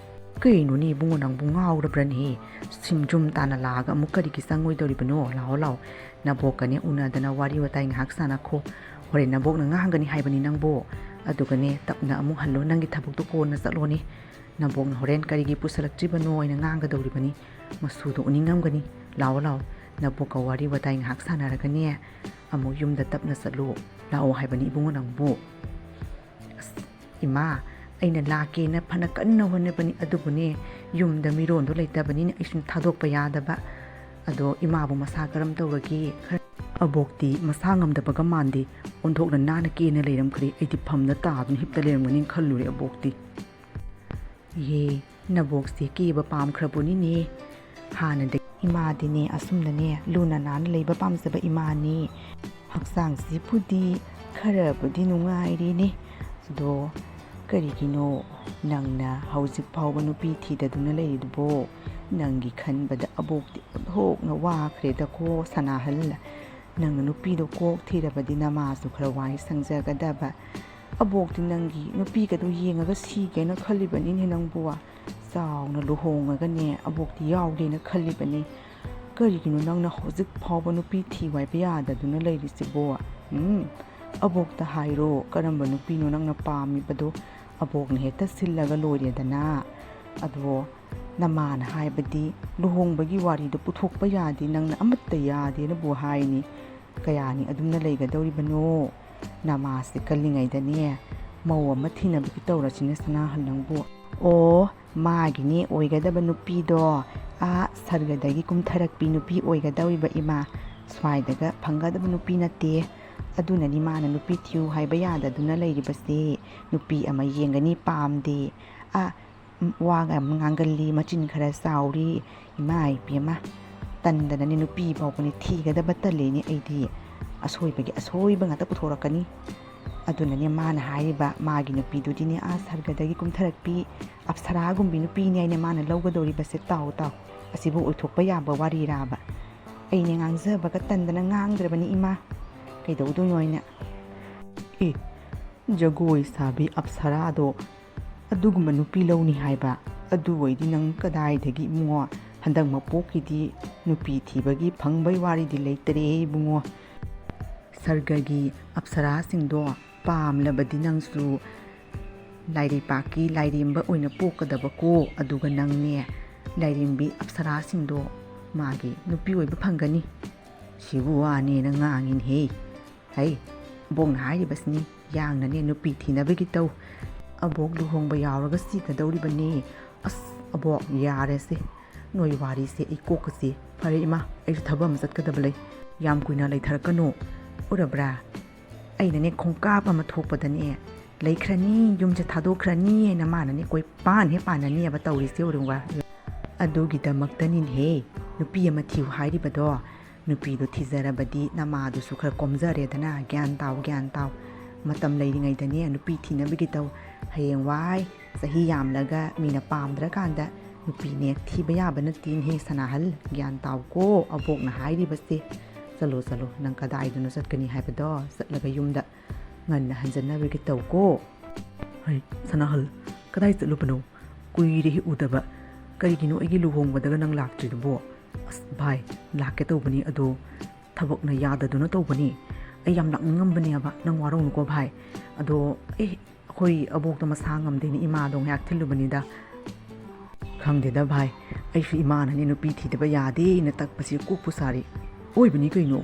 ꯀꯩꯅꯣꯅꯦ ꯏꯕꯨꯡꯉꯣ, ꯅꯪꯕꯨ ꯉꯥꯎꯔꯕ꯭ꯔꯅꯦ? ꯁꯤꯝ ꯖꯨꯝ ꯇꯥꯅ ꯂꯥꯛꯑꯒ ꯑꯃꯨꯛ ꯀꯔꯤꯒꯤ ꯆꯪꯉꯣꯏꯗꯧꯔꯤꯕꯅꯣ? ꯂꯥꯛꯑꯣ, ꯂꯥꯛꯑꯣ, ꯅꯕꯣꯛꯀꯅꯦ ꯎꯅꯗꯅ ꯋꯥꯔꯤ ꯋꯥꯇꯥꯏ ꯉꯥꯏꯍꯥꯛ ꯁꯥꯟꯅꯈꯣ꯫ ꯍꯣꯔꯦꯟ ꯅꯕꯣꯛꯅ ꯉꯥꯡꯒꯅꯤ ꯍꯥꯏꯕꯅꯤ ꯅꯪꯕꯨ꯫ ꯑꯗꯨꯒꯅꯦ, ꯇꯞꯅ ꯑꯃꯨꯛ ꯍꯜꯂꯣ, ꯅꯪꯒꯤ ꯊꯕꯛꯇꯣ ꯀꯣꯟꯅ ꯆꯠꯂꯣꯅꯦ꯫ ꯅꯕꯣꯛꯅ ꯍꯣꯔꯦꯟ ꯀꯔꯤꯒꯤ ꯄꯨꯁꯜꯂꯛꯇ꯭ꯔꯤꯕꯅꯣ ꯍꯥꯏꯅ ꯉꯥꯡꯒꯗꯧꯔꯤꯕꯅꯤ꯫ ꯃꯁꯨꯗꯣ ꯎꯅꯤꯡꯉꯝꯒꯅꯤ꯫ ꯂꯥꯛꯑꯣ, ꯂꯥꯛꯑꯣ, ꯅꯕꯣꯛꯀ ꯋꯥꯔꯤ ꯋꯥꯇꯥꯏ ꯉꯥꯏꯍꯥꯛ ꯁꯥꯟꯅꯔꯒꯅꯦ, ꯑꯃꯨꯛ ꯌꯨꯝꯗ ꯇꯞꯅ ꯆꯠꯂꯨ꯫ ꯂꯥꯛꯑꯣ ꯍꯥꯏꯕꯅꯤ ꯏꯕꯨꯡꯉꯣ ꯅꯪꯕꯨ꯫ ꯑꯁ, ꯏꯃꯥ, ꯑꯩꯅ ꯂꯥꯛꯀꯦꯅ ꯐꯅ ꯀꯟꯅ ꯍꯣꯠꯅꯕꯅꯤ, ꯑꯗꯨꯕꯨꯅꯦ, ꯌꯨꯝꯗ ꯃꯤꯔꯣꯟꯗꯣ ꯂꯩꯇꯕꯅꯤꯅ ꯑꯩꯁꯨ ꯊꯥꯗꯣꯛꯄ ꯌꯥꯗꯕ꯫ ꯑꯗꯣ ꯏꯃꯥꯕꯨ ꯃꯁꯥ ꯀꯔꯝ ꯇꯧꯔꯒꯦ? ꯈꯔ ꯑꯕꯣꯛꯇꯤ ꯃꯁꯥ ꯉꯝꯗꯕꯒ ꯃꯥꯟꯗꯦ, ꯑꯣꯟꯊꯣꯛꯅ ꯅꯥꯟꯅ ꯀꯦꯅ ꯂꯩꯔꯝꯈ꯭ꯔꯦ꯫ ꯑꯩꯗꯤ ꯐꯝꯅ ꯇꯥꯗꯨꯅ ꯍꯤꯞꯇ ꯂꯩꯔꯝꯒꯅꯤ ꯈꯜꯂꯨꯔꯦ ꯑꯕꯣꯛꯇꯤ꯫ ꯌꯦ, ꯅꯕꯣꯛꯁꯦ ꯀꯦꯕ ꯄꯥꯝꯈ꯭ꯔꯕꯣꯅꯤꯅꯦ꯫ ꯍꯥꯟꯅꯗꯒꯤ ꯏꯃꯥꯗꯤꯅꯦ ꯑꯁꯨꯝꯅꯅꯦ ꯂꯨꯅ ꯅꯥꯟꯅ ꯂꯩꯕ ꯄꯥꯝꯖꯕ ꯏꯃꯥꯅꯤ꯫ ꯍꯛꯆꯥꯡꯁꯤꯕꯨꯗꯤ ꯈꯔꯕꯨꯗꯤ ꯅꯨꯡꯉꯥꯏꯔꯤꯅꯦ꯫ ꯑꯗꯣ ꯀꯔꯤꯒꯤꯅꯣ ꯅꯪꯅ ꯍꯧꯖꯤꯛ ꯐꯥꯎꯕ ꯅꯨꯄꯤ ꯊꯤꯗꯗꯨꯅ ꯂꯩꯔꯤꯗꯨꯕꯣ? ꯅꯪꯒꯤ ꯈꯟꯕꯗ ꯑꯕꯣꯛꯇꯤ ꯑꯣꯟꯊꯣꯛꯅ ꯋꯥꯈ꯭ꯔꯦꯗꯀꯣ ꯁꯅꯥꯍꯜ꯫ ꯅꯪꯅ ꯅꯨꯄꯤꯗꯣ ꯀꯣꯛ ꯊꯤꯔꯕꯗꯤ ꯅꯃꯥꯁꯨ ꯈꯔ ꯋꯥꯏ ꯁꯪꯖꯒꯗꯕ꯫ ꯑꯕꯣꯛꯇꯤ ꯅꯪꯒꯤ ꯅꯨꯄꯤꯒꯗꯣ ꯌꯦꯡꯉꯒ ꯁꯤꯒꯦꯅ ꯈꯜꯂꯤꯕꯅꯤꯅꯦ ꯅꯪꯕꯨ꯫ ꯆꯥꯎꯅ ꯂꯨꯍꯣꯡꯉꯒꯅꯦ ꯑꯕꯣꯛꯇꯤ ꯌꯥꯎꯒꯦꯅ ꯈꯜꯂꯤꯕꯅꯤ꯫ ꯀꯔꯤꯒꯤꯅꯣ ꯅꯪꯅ ꯍꯧꯖꯤꯛ ꯐꯥꯎꯕ ꯅꯨꯄꯤ ꯊꯤꯌꯨ ꯍꯥꯏꯕ ꯌꯥꯗꯗꯨꯅ ꯂꯩꯔꯤꯁꯤꯕꯣ? ꯎꯝ, ꯑꯕꯣꯛꯇ ꯍꯥꯏꯔꯣ, ꯀꯔꯝꯕ ꯅꯨꯄꯤꯅꯣ ꯅꯪꯅ ꯄꯥꯝꯃꯤꯕꯗꯣ? ꯑꯕꯣꯛꯅ ꯍꯦꯛꯇ ꯁꯤꯜꯂꯒ ꯂꯣꯏꯔꯦꯗꯅ꯫ ꯑꯗꯣ ꯅꯃꯥꯅ ꯍꯥꯏꯕꯗꯤ ꯂꯨꯍꯣꯡꯕꯒꯤ ꯋꯥꯔꯤꯗꯣ ꯄꯨꯊꯣꯛꯄ ꯌꯥꯗꯦ, ꯅꯪꯅ ꯑꯃꯠꯇ ꯌꯥꯗꯦꯅꯕꯨ ꯍꯥꯏꯅꯤ꯫ ꯀꯌꯥꯅꯤ ꯑꯗꯨꯝꯅ ꯂꯩꯒꯗꯧꯔꯤꯕꯅꯣ? ꯅꯃꯥꯁꯦ ꯀꯜꯂꯤꯉꯩꯗꯅꯦ ꯃꯧ ꯑꯃ ꯊꯤꯅꯕꯒꯤ ꯇꯧꯔꯁꯤꯅꯦ ꯁꯅꯥꯍꯜ ꯅꯪꯕꯨ꯫ ꯑꯣ, ꯃꯥꯒꯤꯅꯦ ꯑꯣꯏꯒꯗꯕ ꯅꯨꯄꯤꯗꯣ, ꯑꯥ ꯁꯔꯒꯗꯒꯤ ꯀꯨꯝꯊꯔꯛꯄꯤ ꯅꯨꯄꯤ ꯑꯣꯏꯒꯗꯧꯔꯤꯕ ꯏꯃꯥ꯫ ꯁ꯭ꯋꯥꯏꯗꯒ ꯐꯪꯒꯗꯕ ꯅꯨꯄꯤ ꯅꯠꯇꯦ꯫ ꯑꯗꯨꯅꯅꯤ ꯃꯥꯅ ꯅꯨꯄꯤ ꯊꯤꯌꯨ ꯍꯥꯏꯕ ꯌꯥꯗꯗꯨꯅ ꯂꯩꯔꯤꯕꯁꯦ꯫ ꯅꯨꯄꯤ ꯑꯃ ꯌꯦꯡꯒꯅꯤ ꯄꯥꯝꯗꯦ꯫ ꯑꯥ, ꯎꯝ, ꯋꯥꯒ ꯌꯥꯝ ꯉꯥꯡꯒꯜꯂꯤ, ꯃꯆꯤꯟ ꯈꯔ ꯆꯥꯎꯔꯤ꯫ ꯏꯃꯥ ꯏꯕꯦꯝꯃ, ꯇꯟꯗꯅꯅꯦ ꯅꯨꯄꯤ ꯐꯥꯎꯕꯅꯦ ꯊꯤꯒꯗꯕ ꯇꯜꯂꯤꯅꯦ ꯑꯩꯗꯤ꯫ ꯑꯁꯣꯏꯕꯒꯤ ꯑꯁꯣꯏꯕ ꯉꯥꯛꯇ ꯄꯨꯊꯣꯔꯛꯀꯅꯤ꯫ ꯑꯗꯨꯅꯅꯦ ꯃꯥꯅ ꯍꯥꯏꯔꯤꯕ, ꯃꯥꯒꯤ ꯅꯨꯄꯤꯗꯨꯗꯤꯅꯦ ꯑꯥ ꯁꯔꯒꯗꯒꯤ ꯀꯨꯝꯊꯔꯛꯄꯤ ꯑꯞꯁꯔꯥꯒꯨꯝꯕꯤ ꯅꯨꯄꯤꯅꯦ ꯍꯥꯏꯅ ꯃꯥꯅ ꯂꯧꯒꯗꯧꯔꯤꯕꯁꯦ꯫ ꯇꯥꯎ ꯇꯥꯎ, ꯑꯁꯤꯕꯨ ꯑꯣꯏꯊꯣꯛꯄ ꯌꯥꯕ ꯋꯥꯔꯤꯔꯥꯕ? ꯑꯩꯅꯦ ꯉꯥꯡꯖꯕꯒ ꯇꯟꯗꯅ ꯉꯥꯡꯗ꯭ꯔꯕꯅꯤ ꯏꯃꯥ꯫ ꯀꯩꯗꯧꯗꯣꯏꯅꯣ ꯍꯥꯏꯅ꯫ ꯑꯦ, ꯖꯒꯣꯏ ꯁꯥꯕꯤ ꯑꯞꯁꯔꯥꯗꯣ ꯑꯗꯨꯒꯨꯝꯕ ꯅꯨꯄꯤ ꯂꯧꯅꯤ ꯍꯥꯏꯕ? ꯑꯗꯨ ꯑꯣꯏꯗꯤ ꯅꯪ ꯀꯗꯥꯏꯗꯒꯤ ꯏꯕꯨꯡꯉꯣ? ꯍꯟꯗꯛ ꯃꯄꯣꯛꯀꯤꯗꯤ ꯅꯨꯄꯤ ꯊꯤꯕꯒꯤ ꯐꯪꯕꯩ ꯋꯥꯔꯤꯗꯤ ꯂꯩꯇꯔꯦ ꯏꯕꯨꯡꯉꯣ꯫ ꯁꯔꯒꯒꯤ ꯑꯞꯁꯔꯥꯁꯤꯡꯗꯣ ꯄꯥꯝꯂꯕꯗꯤ ꯅꯪꯁꯨ ꯂꯥꯏꯔꯩꯄꯥꯛꯀꯤ ꯂꯥꯏꯔꯦꯝꯕ ꯑꯣꯏꯅ ꯄꯣꯛꯀꯗꯕꯀꯣ꯫ ꯑꯗꯨꯒ ꯅꯪꯅꯦ, ꯂꯥꯏꯔꯦꯝꯕꯤ ꯑꯞꯁꯔꯥꯁꯤꯡꯗꯣ ꯃꯥꯒꯤ ꯅꯨꯄꯤ ꯑꯣꯏꯕ ꯐꯪꯒꯅꯤ꯫ ꯁꯤꯕꯨ ꯋꯥꯅꯦꯅ ꯉꯥꯡꯉꯤꯅꯦꯍꯦ꯫ ꯍꯩ, ꯑꯕꯣꯛꯅ ꯍꯥꯏꯔꯤꯕꯁꯤꯅꯤ, ꯌꯥꯡꯅꯅꯦ ꯅꯨꯄꯤ ꯊꯤꯅꯕꯒꯤ ꯇꯧ꯫ ꯑꯕꯣꯛ ꯂꯨꯍꯣꯡꯕ ꯌꯥꯎꯔꯒ ꯁꯤꯒꯗꯧꯔꯤꯕꯅꯦ꯫ ꯑꯁ, ꯑꯕꯣꯛ, ꯌꯥꯔꯦꯁꯦ꯫ ꯅꯣꯏ ꯋꯥꯔꯤꯁꯦ ꯑꯩ ꯀꯣꯛꯀꯁꯦ꯫ ꯐꯔꯦ ꯏꯃꯥ, ꯑꯩꯁꯨ ꯊꯕꯛ ꯑꯃ ꯆꯠꯀꯗꯕ ꯂꯩ꯫ ꯌꯥꯝ ꯀꯨꯏꯅ ꯂꯩꯊꯔꯛꯀꯅꯨ꯫ ꯎꯔꯕ꯭ꯔꯥ? ꯑꯩꯅꯅꯦ ꯈꯣꯡꯀꯥꯞ ꯑꯃ ꯊꯣꯛꯄꯗꯅꯦ, ꯂꯩꯈ꯭ꯔꯅꯤ, ꯌꯨꯝꯁꯦ ꯊꯥꯗꯣꯛꯈ꯭ꯔꯅꯤ ꯍꯥꯏꯅ ꯃꯥꯅꯅꯦ ꯀꯣꯏ ꯄꯥꯟ ꯍꯦꯛ ꯄꯥꯟꯅꯅꯤꯕ ꯇꯧꯔꯤꯁꯦ, ꯎꯔꯨꯡꯒ꯫ ꯑꯗꯨꯒꯤꯗꯃꯛꯇꯅꯤꯅꯦꯍꯦ ꯅꯨꯄꯤ ꯑꯃ ꯊꯤꯌꯨ ꯍꯥꯏꯔꯤꯕꯗꯣ꯫ ꯅꯨꯄꯤꯗꯣ ꯊꯤꯖꯔꯕꯗꯤ ꯅꯃꯥꯗꯨꯁꯨ ꯈꯔ ꯀꯣꯝꯖꯔꯦꯗꯅ꯫ ꯒ꯭ꯌꯥꯟ ꯇꯥꯎ, ꯒ꯭ꯌꯥꯟ ꯇꯥꯎ꯫ ꯃꯇꯝ ꯂꯩꯔꯤꯉꯩꯗꯅꯦ ꯅꯨꯄꯤ ꯊꯤꯅꯕꯒꯤ ꯇꯧ꯫ ꯍꯌꯦꯡꯋꯥꯏ ꯆꯍꯤ ꯌꯥꯝꯂꯒ ꯃꯤꯅ ꯄꯥꯝꯗ꯭ꯔꯀꯥꯟꯗ ꯅꯨꯄꯤꯅꯦ ꯊꯤꯕ ꯌꯥꯕ ꯅꯠꯇꯦꯅꯦꯍꯦ ꯁꯅꯥꯍꯜ꯫ ꯒ꯭ꯌꯥꯟ ꯇꯥꯎꯀꯣ ꯑꯕꯣꯛꯅ ꯍꯥꯏꯔꯤꯕꯁꯦ꯫ ꯆꯠꯂꯣ, ꯆꯠꯂꯣ, ꯅꯪ ꯀꯗꯥꯏꯗꯅꯣ ꯆꯠꯀꯅꯤ ꯍꯥꯏꯕꯗꯣ? ꯆꯠꯂꯒ ꯌꯨꯝꯗ ꯉꯟꯅ ꯍꯟꯖꯟꯅꯕꯒꯤ ꯇꯧꯀꯣ꯫ ꯍꯩ, ꯁꯅꯥꯍꯜ, ꯀꯗꯥꯏ ꯆꯠꯂꯨꯕꯅꯣ? ꯀꯨꯏꯔꯦ ꯎꯗꯕ꯫ ꯀꯔꯤꯒꯤꯅꯣ ꯑꯩꯒꯤ ꯂꯨꯍꯣꯡꯕꯗꯒ ꯅꯪ ꯂꯥꯛꯇ꯭ꯔꯤꯗꯨꯕꯣ? ꯑꯁ ꯚꯥꯏ, ꯂꯥꯛꯀꯦ ꯇꯧꯕꯅꯤ, ꯑꯗꯣ ꯊꯕꯛꯅ ꯌꯥꯗꯗꯨꯅ ꯇꯧꯕꯅꯤ꯫ ꯑꯩ ꯌꯥꯝ ꯂꯥꯛꯅꯤꯡꯉꯝꯕꯅꯦꯕ, ꯅꯪ ꯋꯥꯔꯧꯅꯨꯀꯣ ꯚꯥꯏ꯫ ꯑꯗꯣ ꯑꯦ, ꯑꯩꯈꯣꯏ ꯑꯕꯣꯛꯇꯣ ꯃꯁꯥ ꯉꯝꯗꯦꯅꯦ, ꯏꯃꯥꯗꯣ ꯉꯥꯏꯍꯥꯛ ꯊꯤꯜꯂꯨꯕꯅꯤꯗ꯫ ꯈꯪꯗꯦꯗ ꯚꯥꯏ, ꯑꯩꯁꯨ ꯏꯃꯥꯅꯅꯦ ꯅꯨꯄꯤ ꯊꯤꯗꯕ ꯌꯥꯗꯦꯅ ꯇꯛꯄꯁꯦ ꯀꯣꯛꯄꯨ ꯁꯥꯔꯤ꯫ ꯑꯣꯏꯕꯅꯤ ꯀꯩꯅꯣ,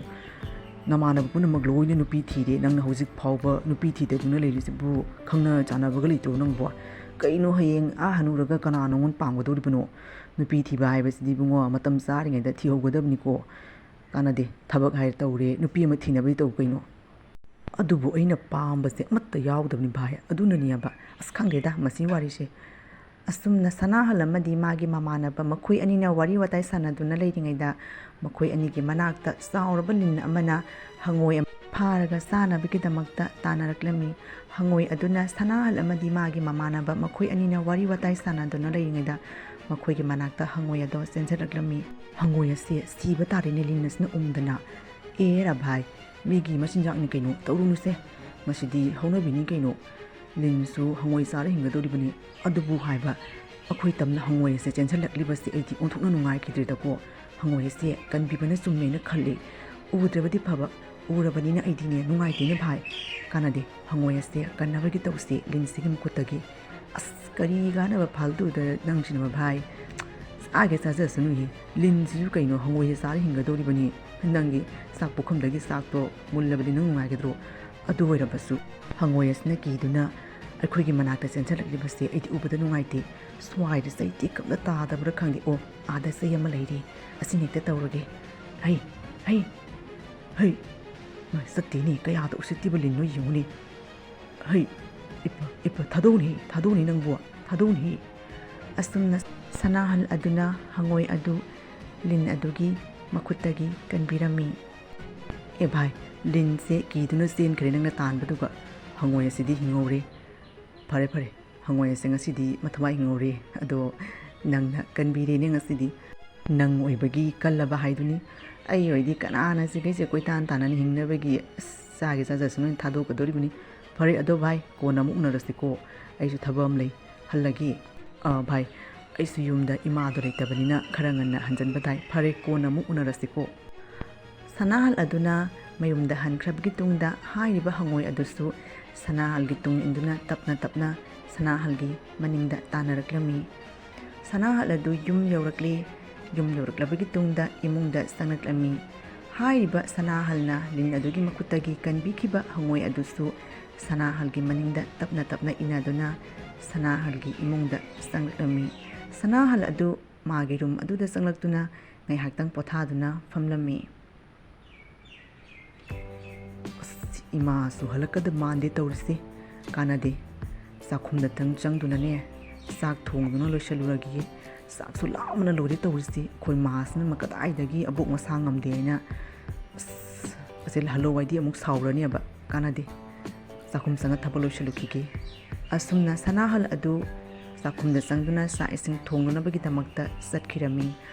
ꯅꯃꯥꯟꯅꯕ ꯄꯨꯝꯅꯃꯛ ꯂꯣꯏꯅ ꯅꯨꯄꯤ ꯊꯤꯔꯦ, ꯅꯪꯅ ꯍꯧꯖꯤꯛ ꯐꯥꯎꯕ ꯅꯨꯄꯤ ꯊꯤꯗꯗꯨꯅ ꯂꯩꯔꯤꯁꯤꯕꯨ ꯈꯪꯅ ꯆꯥꯟꯅꯕꯒ ꯂꯩꯇ꯭ꯔꯣ ꯅꯪꯕꯣ? ꯀꯩꯅꯣ, ꯍꯌꯦꯡ ꯑꯥ ꯍꯅꯨꯔꯒ ꯀꯅꯥ ꯅꯉꯣꯟ ꯄꯥꯝꯒꯗꯧꯔꯤꯕꯅꯣ? ꯅꯨꯄꯤ ꯊꯤꯕ ꯍꯥꯏꯕꯁꯤꯗꯤ ꯏꯕꯨꯡꯉꯣ, ꯃꯇꯝ ꯆꯥꯔꯤꯉꯩꯗ ꯊꯤꯍꯧꯒꯗꯕꯅꯤꯀꯣ꯫ ꯀꯥꯟꯅꯗꯦ, ꯊꯕꯛ ꯍꯥꯏꯔ ꯇꯧꯔꯦ, ꯅꯨꯄꯤ ꯑꯃ ꯊꯤꯅꯕꯗꯤ ꯇꯧ ꯀꯩꯅꯣ꯫ ꯑꯗꯨꯕꯨ ꯑꯩꯅ ꯄꯥꯝꯕꯁꯦ ꯑꯃꯠꯇ ꯌꯥꯎꯗꯕꯅꯤ ꯚꯥꯏ, ꯑꯗꯨꯅꯅꯦꯕ꯫ ꯑꯁ, ꯈꯪꯗꯦꯗ ꯃꯁꯤ ꯋꯥꯔꯤꯁꯦ꯫ ꯑꯁꯨꯝꯅ ꯁꯅꯥꯍꯜ ꯑꯃꯗꯤ ꯃꯥꯒꯤ ꯃꯃꯥꯟꯅꯕ ꯃꯈꯣꯏ ꯑꯅꯤꯅ ꯋꯥꯔꯤ ꯋꯥꯇꯥꯏ ꯁꯥꯟꯅꯗꯨꯅ ꯂꯩꯔꯤꯉꯩꯗ, ꯃꯈꯣꯏ ꯑꯅꯤꯒꯤ ꯃꯅꯥꯛꯇ ꯆꯥꯎꯔꯕ ꯂꯤꯟ ꯑꯃꯅ ꯍꯪꯉꯣꯏ ꯑꯃ ꯐꯥꯔꯒ ꯆꯥꯅꯕꯒꯤꯗꯃꯛꯇ ꯇꯥꯟꯅꯔꯛꯂꯝꯃꯤ꯫ ꯍꯪꯉꯣꯏ ꯑꯗꯨꯅ ꯁꯅꯥꯍꯜ ꯑꯃꯗꯤ ꯃꯥꯒꯤ ꯃꯃꯥꯟꯅꯕ ꯃꯈꯣꯏ ꯑꯅꯤꯅ ꯋꯥꯔꯤ ꯋꯥꯇꯥꯏ ꯁꯥꯟꯅꯗꯨꯅ ꯂꯩꯔꯤꯉꯩꯗ, ꯃꯈꯣꯏꯒꯤ ꯃꯅꯥꯛꯇ ꯍꯪꯉꯣꯏ ꯑꯗꯣ ꯆꯦꯟꯁꯤꯜꯂꯛꯂꯝꯃꯤ꯫ ꯍꯪꯉꯣꯏ ꯑꯁꯤ ꯁꯤꯕ ꯇꯥꯔꯦꯅꯦ ꯂꯤꯟ ꯑꯁꯤꯅ ꯎꯪꯗꯅ꯫ "ꯑꯦꯔꯥ ꯚꯥꯏ, ꯃꯤꯒꯤ ꯃꯆꯤꯟꯖꯥꯛꯅꯤ ꯀꯩꯅꯣ, ꯇꯧꯔꯨꯅꯨꯁꯦ꯫ ꯃꯁꯤꯗꯤ ꯍꯧꯅꯕꯤꯅꯤ ꯀꯩꯅꯣ꯫ ꯂꯤꯟꯁꯨ ꯍꯪꯉꯣꯏ ꯆꯥꯔ ꯍꯤꯡꯒꯗꯧꯔꯤꯕꯅꯤ"꯫ ꯑꯗꯨꯕꯨ ꯍꯥꯏꯕ, ꯑꯩꯈꯣꯏ ꯇꯝꯅ ꯍꯪꯉꯣꯏ ꯑꯁꯦ ꯆꯦꯟꯁꯤꯜꯂꯛꯂꯤꯕꯁꯦ ꯑꯩꯗꯤ ꯑꯣꯟꯊꯣꯛꯅ ꯅꯨꯡꯉꯥꯏꯈꯤꯗ꯭ꯔꯦꯗꯀꯣ꯫ ꯍꯪꯉꯣꯏ ꯑꯁꯦ ꯀꯟꯕꯤꯕꯅ ꯆꯨꯝꯃꯦꯅ ꯈꯜꯂꯤ꯫ ꯎꯗ꯭ꯔꯕꯗꯤ ꯐꯕ, ꯎꯔꯕꯅꯤꯅ ꯑꯩꯗꯤꯅꯦ ꯅꯨꯡꯉꯥꯏꯇꯦꯅꯦ ꯚꯥꯏ꯫ ꯀꯥꯟꯅꯗꯦ, ꯍꯪꯉꯣꯏ ꯑꯁꯦ ꯀꯟꯅꯕꯒꯤ ꯇꯧꯁꯤ ꯂꯤꯟꯁꯤꯒꯤ ꯃꯈꯨꯠꯇꯒꯤ꯫ ꯑꯁ, ꯀꯔꯤ ꯀꯥꯟꯅꯕ ꯐꯥꯜꯇꯨꯗ ꯅꯪꯁꯤꯅ ꯚꯥꯏ? ꯆꯥꯒꯦ ꯆꯥꯖꯁꯅꯨꯌꯦ, ꯂꯤꯟꯁꯤꯁꯨ ꯀꯩꯅꯣ, ꯍꯪꯉꯣꯏꯁꯦ ꯆꯥꯔ ꯍꯤꯡꯒꯗꯧꯔꯤꯕꯅꯤ꯫ ꯅꯪꯒꯤ ꯆꯥꯛ ꯄꯨꯈꯝꯗꯒꯤ ꯆꯥꯛꯇꯣ ꯃꯨꯜꯂꯕꯗꯤ ꯅꯪ ꯅꯨꯡꯉꯥꯏꯒꯗ꯭ꯔꯣ? ꯑꯗꯨ ꯑꯣꯏꯔꯕꯁꯨ ꯍꯪꯉꯣꯏ ꯑꯁꯤꯅ ꯀꯤꯗꯨꯅ ꯑꯩꯈꯣꯏꯒꯤ ꯃꯅꯥꯛꯇ ꯆꯦꯟꯁꯤꯜꯂꯛꯂꯤꯕꯁꯦ ꯑꯩꯗꯤ ꯎꯕꯗ ꯅꯨꯡꯉꯥꯏꯇꯦ꯫ ꯁ꯭ꯋꯥꯏꯗ ꯆꯩ ꯇꯦꯛ ꯑꯃ ꯇꯥꯗꯕ꯭ꯔꯥ ꯈꯪꯗꯦ꯫ ꯑꯣ, ꯑꯥꯗ ꯆꯩ ꯑꯃ ꯂꯩꯔꯤ, ꯑꯁꯤꯅ ꯍꯦꯛꯇ ꯇꯧꯔꯒꯦ꯫ ꯍꯩ, ꯍꯩ, ꯍꯩ! ꯃꯥ ꯆꯠꯇꯦꯅꯦ, ꯀꯌꯥꯗ ꯎꯁꯤꯠꯇꯤꯕ ꯂꯤꯟꯅꯣ ꯌꯦꯡꯉꯨꯅꯦ꯫ ꯍꯩ! ꯏꯄ, ꯏꯄ, ꯊꯥꯗꯧꯅꯦ, ꯊꯥꯗꯧꯅꯦ ꯅꯪꯕꯨ, ꯊꯥꯗꯧꯅꯦ꯫ ꯑꯁꯨꯝꯅ ꯁꯅꯥꯍꯜ ꯑꯗꯨꯅ ꯍꯪꯉꯣꯏ ꯑꯗꯨ ꯂꯤꯟ ꯑꯗꯨꯒꯤ ꯃꯈꯨꯠꯇꯒꯤ ꯀꯟꯕꯤꯔꯝꯃꯤ꯫ ꯑꯦ ꯚꯥꯏ, ꯂꯤꯟꯁꯦ ꯀꯤꯗꯨꯅ ꯆꯦꯟꯈ꯭ꯔꯦ ꯅꯪꯅ ꯇꯥꯟꯕꯗꯨꯒ, ꯍꯪꯉꯣꯏ ꯑꯁꯤꯗꯤ ꯍꯤꯡꯍꯧꯔꯦ꯫ ꯐꯔꯦ, ꯐꯔꯦ, ꯍꯪꯉꯣꯏ ꯑꯁꯦ ꯉꯁꯤꯗꯤ ꯃꯊꯧꯋꯥꯏ ꯍꯤꯡꯍꯧꯔꯦ꯫ ꯑꯗꯣ ꯅꯪꯅ ꯀꯟꯕꯤꯔꯦꯅꯦ ꯉꯁꯤꯗꯤ꯫ ꯅꯪ ꯑꯣꯏꯕꯒꯤ ꯀꯜꯂꯕ ꯍꯥꯏꯗꯨꯅꯤ꯫ ꯑꯩ ꯑꯣꯏꯗꯤ ꯀꯅꯥꯅ ꯁꯤꯈꯩꯁꯦ ꯀꯣꯏꯇꯥꯟ ꯇꯥꯟꯅꯅ ꯍꯤꯡꯅꯕꯒꯤ, ꯑꯁ, ꯆꯥꯒꯦ ꯆꯥꯖꯁꯅꯨ ꯊꯥꯗꯣꯛꯀꯗꯧꯔꯤꯕꯅꯤ꯫ ꯐꯔꯦ, ꯑꯗꯣ ꯚꯥꯏ, ꯀꯣꯟꯅ ꯑꯃꯨꯛ ꯎꯅꯔꯁꯤꯀꯣ꯫ ꯑꯩꯁꯨ ꯊꯕꯛ ꯑꯃ ꯂꯩ, ꯍꯜꯂꯒꯦ꯫ ꯑꯥ, ꯚꯥꯏ, ꯑꯩꯁꯨ ꯌꯨꯝꯗ ꯏꯃꯥꯗꯣ ꯂꯩꯇꯕꯅꯤꯅ ꯈꯔ ꯉꯟꯅ ꯍꯟꯖꯟꯕ ꯇꯥꯏ꯫ ꯐꯔꯦ, ꯀꯣꯟꯅ ꯑꯃꯨꯛ ꯎꯅꯔꯁꯤꯀꯣ꯫ ꯁꯅꯥꯍꯜ ꯑꯗꯨꯅ ꯃꯌꯨꯝꯗ ꯍꯟꯈ꯭ꯔꯕꯒꯤ ꯇꯨꯡꯗ ꯍꯥꯏꯔꯤꯕ ꯍꯪꯉꯣꯏ ꯑꯗꯨꯁꯨ ꯁꯅꯥꯍꯜꯒꯤ ꯇꯨꯡ ꯏꯟꯗꯨꯅ ꯇꯞꯅ ꯇꯞꯅ ꯁꯅꯥꯍꯜꯒꯤ ꯃꯅꯤꯡꯗ ꯇꯥꯟꯅꯔꯛꯂꯝꯃꯤ꯫ ꯁꯅꯥꯍꯜ ꯑꯗꯨ ꯌꯨꯝ ꯌꯧꯔꯛꯂꯦ꯫ ꯌꯨꯝ ꯌꯧꯔꯛꯂꯕꯒꯤ ꯇꯨꯡꯗ ꯏꯃꯨꯡꯗ ꯆꯪꯂꯛꯂꯝꯃꯤ꯫ ꯍꯥꯏꯔꯤꯕ ꯁꯅꯥꯍꯜꯅ ꯂꯤꯟ ꯑꯗꯨꯒꯤ ꯃꯈꯨꯠꯇꯒꯤ ꯀꯟꯕꯤꯈꯤꯕ ꯍꯪꯉꯣꯏ ꯑꯗꯨꯁꯨ ꯁꯅꯥꯍꯜꯒꯤ ꯃꯅꯤꯡꯗ ꯇꯞꯅ ꯇꯞꯅ ꯏꯟꯅꯗꯨꯅ ꯁꯅꯥꯍꯜꯒꯤ ꯏꯃꯨꯡꯗ ꯆꯪꯂꯛꯂꯝꯃꯤ꯫ ꯁꯅꯥꯍꯜ ꯑꯗꯨ ꯃꯥꯒꯤ ꯔꯨꯝ ꯑꯗꯨꯗ ꯆꯪꯂꯛꯇꯨꯅ ꯉꯥꯏꯍꯥꯛꯇꯪ ꯄꯣꯊꯥꯗꯨꯅ ꯐꯝꯂꯝꯃꯤ꯫ ꯑꯁ, ꯏꯃꯥꯁꯨ ꯍꯜꯂꯛꯀꯗ ꯃꯥꯟꯗꯦ ꯇꯧꯔꯤꯁꯦ꯫ ꯀꯥꯟꯅꯗꯦ꯫ ꯆꯥꯛꯈꯨꯝꯗꯇꯪ ꯆꯪꯗꯨꯅꯅꯦ, ꯆꯥꯛ ꯊꯣꯡꯗꯨꯅ ꯂꯣꯏꯁꯜꯂꯨꯔꯒꯦ꯫ ꯆꯥꯛꯁꯨ ꯂꯥꯝꯕꯅ ꯂꯣꯏꯔꯦ ꯇꯧꯔꯤꯁꯦ꯫ ꯑꯩꯈꯣꯏ ꯃꯥꯁꯤꯅ ꯀꯗꯥꯏꯗꯒꯤ ꯑꯕꯣꯛ ꯃꯁꯥ ꯉꯝꯗꯦ ꯍꯥꯏꯅ, ꯑꯁ, ꯑꯁꯤ ꯍꯜꯂꯣ ꯍꯥꯏꯗꯤ ꯑꯃꯨꯛ ꯁꯥꯎꯔꯅꯦꯕ꯫ ꯀꯥꯟꯅꯗꯦ꯫ ꯆꯥꯛꯈꯨꯝ ꯆꯪꯉ ꯊꯕꯛ ꯂꯣꯏꯁꯤꯜꯂꯨꯈꯤꯒꯦ꯫ ꯑꯁꯨꯝꯅ ꯁꯅꯥꯍꯜ ꯑꯗꯨ ꯆꯥꯛꯈꯨꯝꯗ ꯆꯪꯗꯨꯅ ꯆꯥꯛ ꯏꯁꯤꯡ ꯊꯣꯡꯅꯅꯕꯒꯤꯗꯃꯛꯇ ꯆꯠꯈꯤꯔꯝꯃꯤ꯫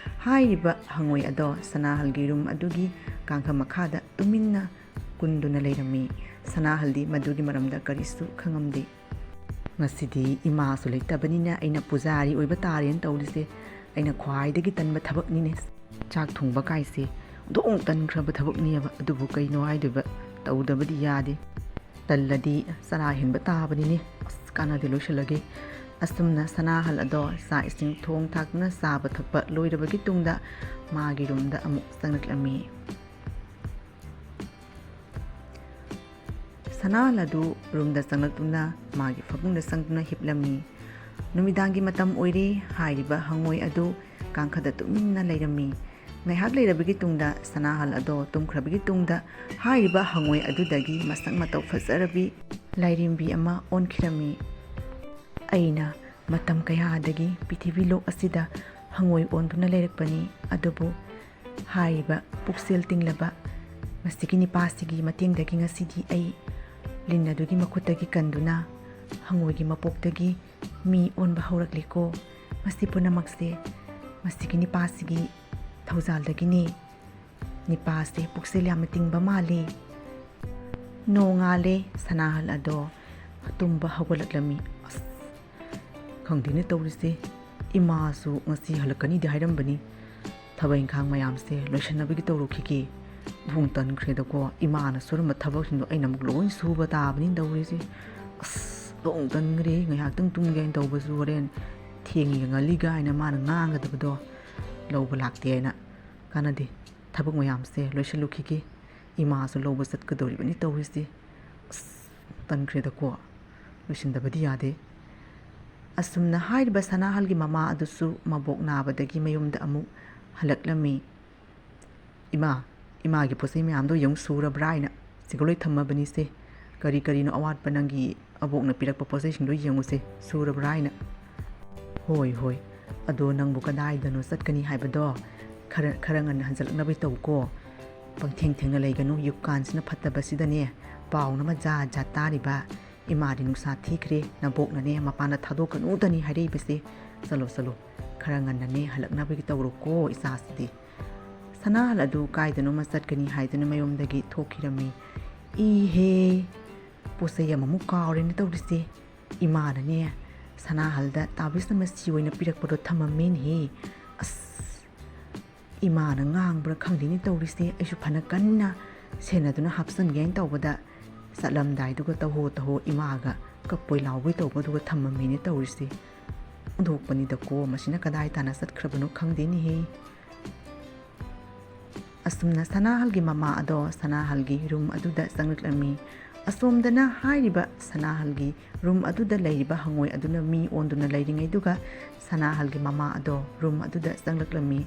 ꯍꯥꯏꯔꯤꯕ ꯍꯪꯉꯣꯏ ꯑꯗꯣ ꯁꯅꯥꯍꯜꯒꯤ ꯔꯨꯝ ꯑꯗꯨꯒꯤ ꯀꯥꯡꯈ ꯃꯈꯥꯗ ꯇꯨꯃꯤꯟꯅ ꯀꯨꯟꯗꯨꯅ ꯂꯩꯔꯝꯃꯤ꯫ ꯁꯅꯥꯍꯜꯗꯤ ꯃꯗꯨꯒꯤ ꯃꯔꯝꯗ ꯀꯔꯤꯁꯨ ꯈꯪꯉꯝꯗꯦ꯫ ꯉꯁꯤꯗꯤ ꯏꯃꯥꯁꯨ ꯂꯩꯇꯕꯅꯤꯅ ꯑꯩꯅ ꯄꯨꯖꯥꯔꯤ ꯑꯣꯏꯕ ꯇꯥꯔꯦꯅ ꯇꯧꯔꯤꯁꯦ꯫ ꯑꯩꯅ ꯈ꯭ꯋꯥꯏꯗꯒꯤ ꯇꯟꯕ ꯊꯕꯛꯅꯤꯅꯦ꯫ ꯆꯥꯛ ꯊꯣꯡꯕ ꯀꯥꯏꯁꯦ ꯑꯣꯟꯊꯣꯛꯅ ꯇꯟꯈ꯭ꯔꯕ ꯊꯕꯛꯅꯦꯕ꯫ ꯑꯗꯨꯕꯨ ꯀꯩꯅꯣ ꯍꯥꯏꯗꯣꯏꯕ, ꯇꯧꯗꯕꯗꯤ ꯌꯥꯗꯦ꯫ ꯇꯜꯂꯗꯤ ꯆꯔꯥ ꯍꯦꯟꯕ ꯇꯥꯕꯅꯤꯅꯦ꯫ ꯑꯁ, ꯀꯥꯟꯅꯗꯦ, ꯂꯣꯏꯁꯤꯜꯂꯒꯦ꯫ ꯑꯁꯨꯝꯅ ꯁꯅꯥꯍꯜ ꯑꯗꯣ ꯆꯥꯛ ꯏꯁꯤꯡ ꯊꯣꯡ ꯊꯥꯛꯇꯨꯅ ꯆꯥꯕ ꯊꯛꯄ ꯂꯣꯏꯔꯕꯒꯤ ꯇꯨꯡꯗ ꯃꯥꯒꯤ ꯔꯨꯝꯗ ꯑꯃꯨꯛ ꯆꯪꯂꯛꯂꯝꯃꯤ꯫ ꯁꯅꯥꯍꯜ ꯑꯗꯨ ꯔꯨꯝꯗ ꯆꯪꯂꯛꯇꯨꯅ ꯃꯥꯒꯤ ꯐꯃꯨꯡꯗ ꯆꯪꯗꯨꯅ ꯍꯤꯞꯂꯝꯃꯤ꯫ ꯅꯨꯃꯤꯗꯥꯡꯒꯤ ꯃꯇꯝ ꯑꯣꯏꯔꯦ꯫ ꯍꯥꯏꯔꯤꯕ ꯍꯪꯉꯣꯏ ꯑꯗꯨ ꯀꯥꯡꯈꯗ ꯇꯨꯃꯤꯟꯅ ꯂꯩꯔꯝꯃꯤ꯫ ꯉꯥꯏꯍꯥꯛ ꯂꯩꯔꯕꯒꯤ ꯇꯨꯡꯗ ꯁꯅꯥꯍꯜ ꯑꯗꯣ ꯇꯨꯝꯈ꯭ꯔꯕꯒꯤ ꯇꯨꯡꯗ ꯍꯥꯏꯔꯤꯕ ꯍꯪꯉꯣꯏ ꯑꯗꯨꯗꯒꯤ ꯃꯁꯛ ꯃꯇꯧ ꯐꯖꯔꯕꯤ ꯂꯥꯏꯔꯦꯝꯕꯤ ꯑꯃ ꯑꯣꯟꯈꯤꯔꯝꯃꯤ꯫ ꯑꯩꯅ ꯃꯇꯝ ꯀꯌꯥꯗꯒꯤ ꯄ꯭ꯔꯤꯊꯤꯕꯤ ꯂꯣꯛ ꯑꯁꯤꯗ ꯍꯪꯉꯣꯏ ꯑꯣꯟꯗꯨꯅ ꯂꯩꯔꯛꯄꯅꯤ, ꯑꯗꯨꯕꯨ ꯍꯥꯏꯔꯤꯕ ꯄꯨꯛꯆꯦꯜ ꯇꯤꯡꯂꯕ ꯃꯁꯤꯒꯤ ꯅꯤꯄꯥꯁꯤꯒꯤ ꯃꯇꯦꯡꯗꯒꯤ ꯉꯁꯤꯗꯤ ꯑꯩ ꯂꯤꯟ ꯑꯗꯨꯒꯤ ꯃꯈꯨꯠꯇꯒꯤ ꯀꯟꯗꯨꯅ ꯍꯪꯉꯣꯏꯒꯤ ꯃꯄꯣꯛꯇꯒꯤ ꯃꯤ ꯑꯣꯟꯕ ꯍꯧꯔꯛꯂꯤꯀꯣ꯫ ꯃꯁꯤ ꯄꯨꯝꯅꯃꯛꯁꯦ ꯃꯁꯤꯒꯤ ꯅꯤꯄꯥꯁꯤꯒꯤ ꯊꯧꯖꯥꯜꯗꯒꯤꯅꯤ꯫ ꯅꯤꯄꯥꯁꯦ ꯄꯨꯛꯆꯦꯜ ꯌꯥꯝꯅ ꯇꯤꯡꯕ ꯃꯥꯜꯂꯤ꯫ ꯅꯣꯡꯉꯥꯜꯂꯦ, ꯁꯅꯥꯍꯜ ꯑꯗꯣ ꯇꯨꯝꯕ ꯍꯧꯒꯠꯂꯛꯂꯝꯃꯤ꯫ ꯑꯁ, ꯈꯪꯗꯦꯅꯦ ꯇꯧꯔꯤꯁꯦ꯫ ꯏꯃꯥꯁꯨ ꯉꯁꯤ ꯍꯜꯂꯛꯀꯅꯤꯗꯤ ꯍꯥꯏꯔꯝꯕꯅꯤ꯫ ꯊꯕꯛ ꯏꯪꯈꯥꯡ ꯃꯌꯥꯝꯁꯦ ꯂꯣꯏꯁꯟꯅꯕꯒꯤ ꯇꯧꯔꯨꯈꯤꯒꯦ꯫ ꯊꯣꯡ ꯇꯟꯈ꯭ꯔꯦꯗꯀꯣ꯫ ꯏꯃꯥꯅ ꯁꯨꯔꯝꯕ ꯊꯕꯛꯁꯤꯡꯗꯣ ꯑꯩꯅ ꯑꯃꯨꯛ ꯂꯣꯏ ꯁꯨꯕ ꯇꯥꯕꯅꯤ ꯇꯧꯔꯤꯁꯦ꯫ ꯑꯁ, ꯊꯣꯡ ꯇꯟꯈ꯭ꯔꯦ꯫ ꯉꯥꯏꯍꯥꯛꯇꯪ ꯇꯨꯝꯒꯦ ꯍꯥꯏꯅ ꯇꯧꯕꯁꯨ ꯍꯣꯔꯦꯟ ꯊꯦꯡꯉꯤꯒ ꯉꯜꯂꯤꯒ ꯍꯥꯏꯅ ꯃꯥꯅ ꯉꯥꯡꯒꯗꯕꯗꯣ ꯂꯧꯕ ꯂꯥꯛꯇꯦ ꯍꯥꯏꯅ꯫ ꯀꯥꯟꯅꯗꯦ꯫ ꯊꯕꯛ ꯃꯌꯥꯝꯁꯦ ꯂꯣꯏꯁꯤꯜꯂꯨꯈꯤꯒꯦ꯫ ꯏꯃꯥꯁꯨ ꯂꯧꯕ ꯆꯠꯀꯗꯧꯔꯤꯕꯅꯤ ꯇꯧꯔꯤꯁꯦ꯫ ꯑꯁ, ꯇꯟꯈ꯭ꯔꯦꯗꯀꯣ꯫ ꯂꯣꯏꯁꯤꯟꯗꯕꯗꯤ ꯌꯥꯗꯦ꯫ ꯑꯁꯨꯝꯅ ꯍꯥꯏꯔꯤꯕ ꯁꯅꯥꯍꯜꯒꯤ ꯃꯃꯥ ꯑꯗꯨꯁꯨ ꯃꯕꯣꯛ ꯅꯥꯕꯗꯒꯤ ꯃꯌꯨꯝꯗ ꯑꯃꯨꯛ ꯍꯜꯂꯛꯂꯝꯃꯤ꯫ "ꯏꯃꯥ, ꯏꯃꯥꯒꯤ ꯄꯣꯠ ꯆꯩ ꯃꯌꯥꯝꯗꯣ ꯌꯦꯡꯉꯨ, ꯁꯨꯔꯕ꯭ꯔꯥ?" ꯍꯥꯏꯅ ꯁꯤꯒ ꯂꯣꯏ ꯊꯝꯃꯕꯅꯤꯁꯦ꯫ "ꯀꯔꯤ ꯀꯔꯤꯅꯣ ꯑꯋꯥꯠꯄ ꯅꯪꯒꯤ ꯑꯕꯣꯛꯅ ꯄꯤꯔꯛꯄ ꯄꯣꯠ ꯆꯩꯁꯤꯡꯗꯣ ꯌꯦꯡꯉꯨꯁꯦ, ꯁꯨꯔꯕ꯭ꯔꯥ?" ꯍꯥꯏꯅ꯫ "ꯍꯣꯏ, ꯍꯣꯏ꯫ ꯑꯗꯣ ꯅꯪꯕꯨ ꯀꯗꯥꯏꯗꯅꯣ ꯆꯠꯀꯅꯤ ꯍꯥꯏꯕꯗꯣ ꯈꯔ, ꯈꯔ ꯉꯟꯅ ꯍꯟꯖꯜꯂꯛꯅꯕ ꯇꯧꯀꯣ꯫ ꯄꯪꯊꯦꯡ ꯊꯦꯡꯅ ꯂꯩꯒꯅꯨ, ꯌꯨꯒꯀꯥꯟꯁꯤꯅ ꯐꯠꯇꯕꯁꯤꯗꯅꯦ ꯄꯥꯎꯅ ꯑꯃ ꯖꯥꯠ ꯖꯥꯠ ꯇꯥꯔꯤꯕ꯫ ꯏꯃꯥꯗꯤ ꯅꯨꯡꯁꯥ ꯊꯤꯈ꯭ꯔꯦ, ꯅꯕꯣꯛꯅꯅꯦ ꯃꯄꯥꯟꯗ ꯊꯥꯗꯣꯛꯀꯅꯨꯗꯅꯤ ꯍꯥꯏꯔꯛꯏꯕꯁꯦ꯫ ꯆꯠꯂꯣ, ꯆꯠꯂꯣ, ꯈꯔ ꯉꯟꯅꯅꯦ ꯍꯜꯂꯛꯅꯕꯒꯤ ꯇꯧꯔꯣꯀꯣ ꯏꯆꯥꯁꯤꯗꯤ꯫" ꯁꯅꯥꯍꯜ ꯑꯗꯨ ꯀꯥꯏꯗꯅꯣꯃ ꯆꯠꯀꯅꯤ ꯍꯥꯏꯗꯨꯅ ꯃꯌꯨꯝꯗꯒꯤ ꯊꯣꯛꯈꯤꯔꯝꯃꯤ꯫ ꯏꯍꯦ! ꯄꯣꯠ ꯆꯩ ꯑꯃꯃꯨꯛ ꯀꯥꯎꯔꯦꯅ ꯇꯧꯔꯤꯁꯦ꯫ ꯏꯃꯥꯅꯅꯦ ꯁꯅꯥꯍꯜꯗ ꯇꯥꯕꯤꯁ ꯑꯃ ꯁꯤ ꯑꯣꯏꯅ ꯄꯤꯔꯛꯄꯗꯣ ꯊꯝꯃꯝꯃꯦꯅꯦꯍꯦ꯫ ꯑꯁ! ꯏꯃꯥꯅ ꯉꯥꯡꯕ꯭ꯔꯥ ꯈꯪꯗꯦꯅꯦ ꯇꯧꯔꯤꯁꯦ꯫ ꯑꯩꯁꯨ ꯐꯅ ꯀꯟꯅ ꯁꯦꯟꯅꯗꯨꯅ ꯍꯥꯞꯆꯟꯒꯦ ꯍꯥꯏꯅ ꯇꯧꯕꯗ ꯆꯠꯂꯝꯗꯥꯏꯗꯨꯒ ꯇꯧꯍꯣ ꯇꯧꯍꯣ ꯏꯃꯥꯒ ꯀꯞꯄꯣꯏ ꯂꯥꯎꯕꯣꯏ ꯇꯧꯕꯗꯨꯒ ꯊꯝꯃꯝꯃꯤꯅꯦ ꯇꯧꯔꯤꯁꯦ꯫ ꯑꯣꯟꯊꯣꯛꯄꯅꯤꯗꯀꯣ, ꯃꯁꯤꯅ ꯀꯗꯥꯏ ꯇꯥꯅ ꯆꯠꯈ꯭ꯔꯕꯅꯣ ꯈꯪꯗꯦꯅꯦꯍꯦ꯫ ꯑꯁꯨꯝꯅ ꯁꯅꯥꯍꯜꯒꯤ ꯃꯃꯥ ꯑꯗꯣ ꯁꯅꯥꯍꯜꯒꯤ ꯔꯨꯝ ꯑꯗꯨꯗ ꯆꯪꯂꯛꯂꯝꯃꯤ꯫ ꯑꯁꯣꯝꯗꯅ ꯍꯥꯏꯔꯤꯕ ꯁꯅꯥꯍꯜꯒꯤ ꯔꯨꯝ ꯑꯗꯨꯗ ꯂꯩꯔꯤꯕ ꯍꯪꯉꯣꯏ ꯑꯗꯨꯅ ꯃꯤ ꯑꯣꯟꯗꯨꯅ ꯂꯩꯔꯤꯉꯩꯗꯨꯒ ꯁꯅꯥꯍꯜꯒꯤ ꯃꯃꯥ ꯑꯗꯣ ꯔꯨꯝ ꯑꯗꯨꯗ ꯆꯪꯂꯛꯂꯝꯃꯤ꯫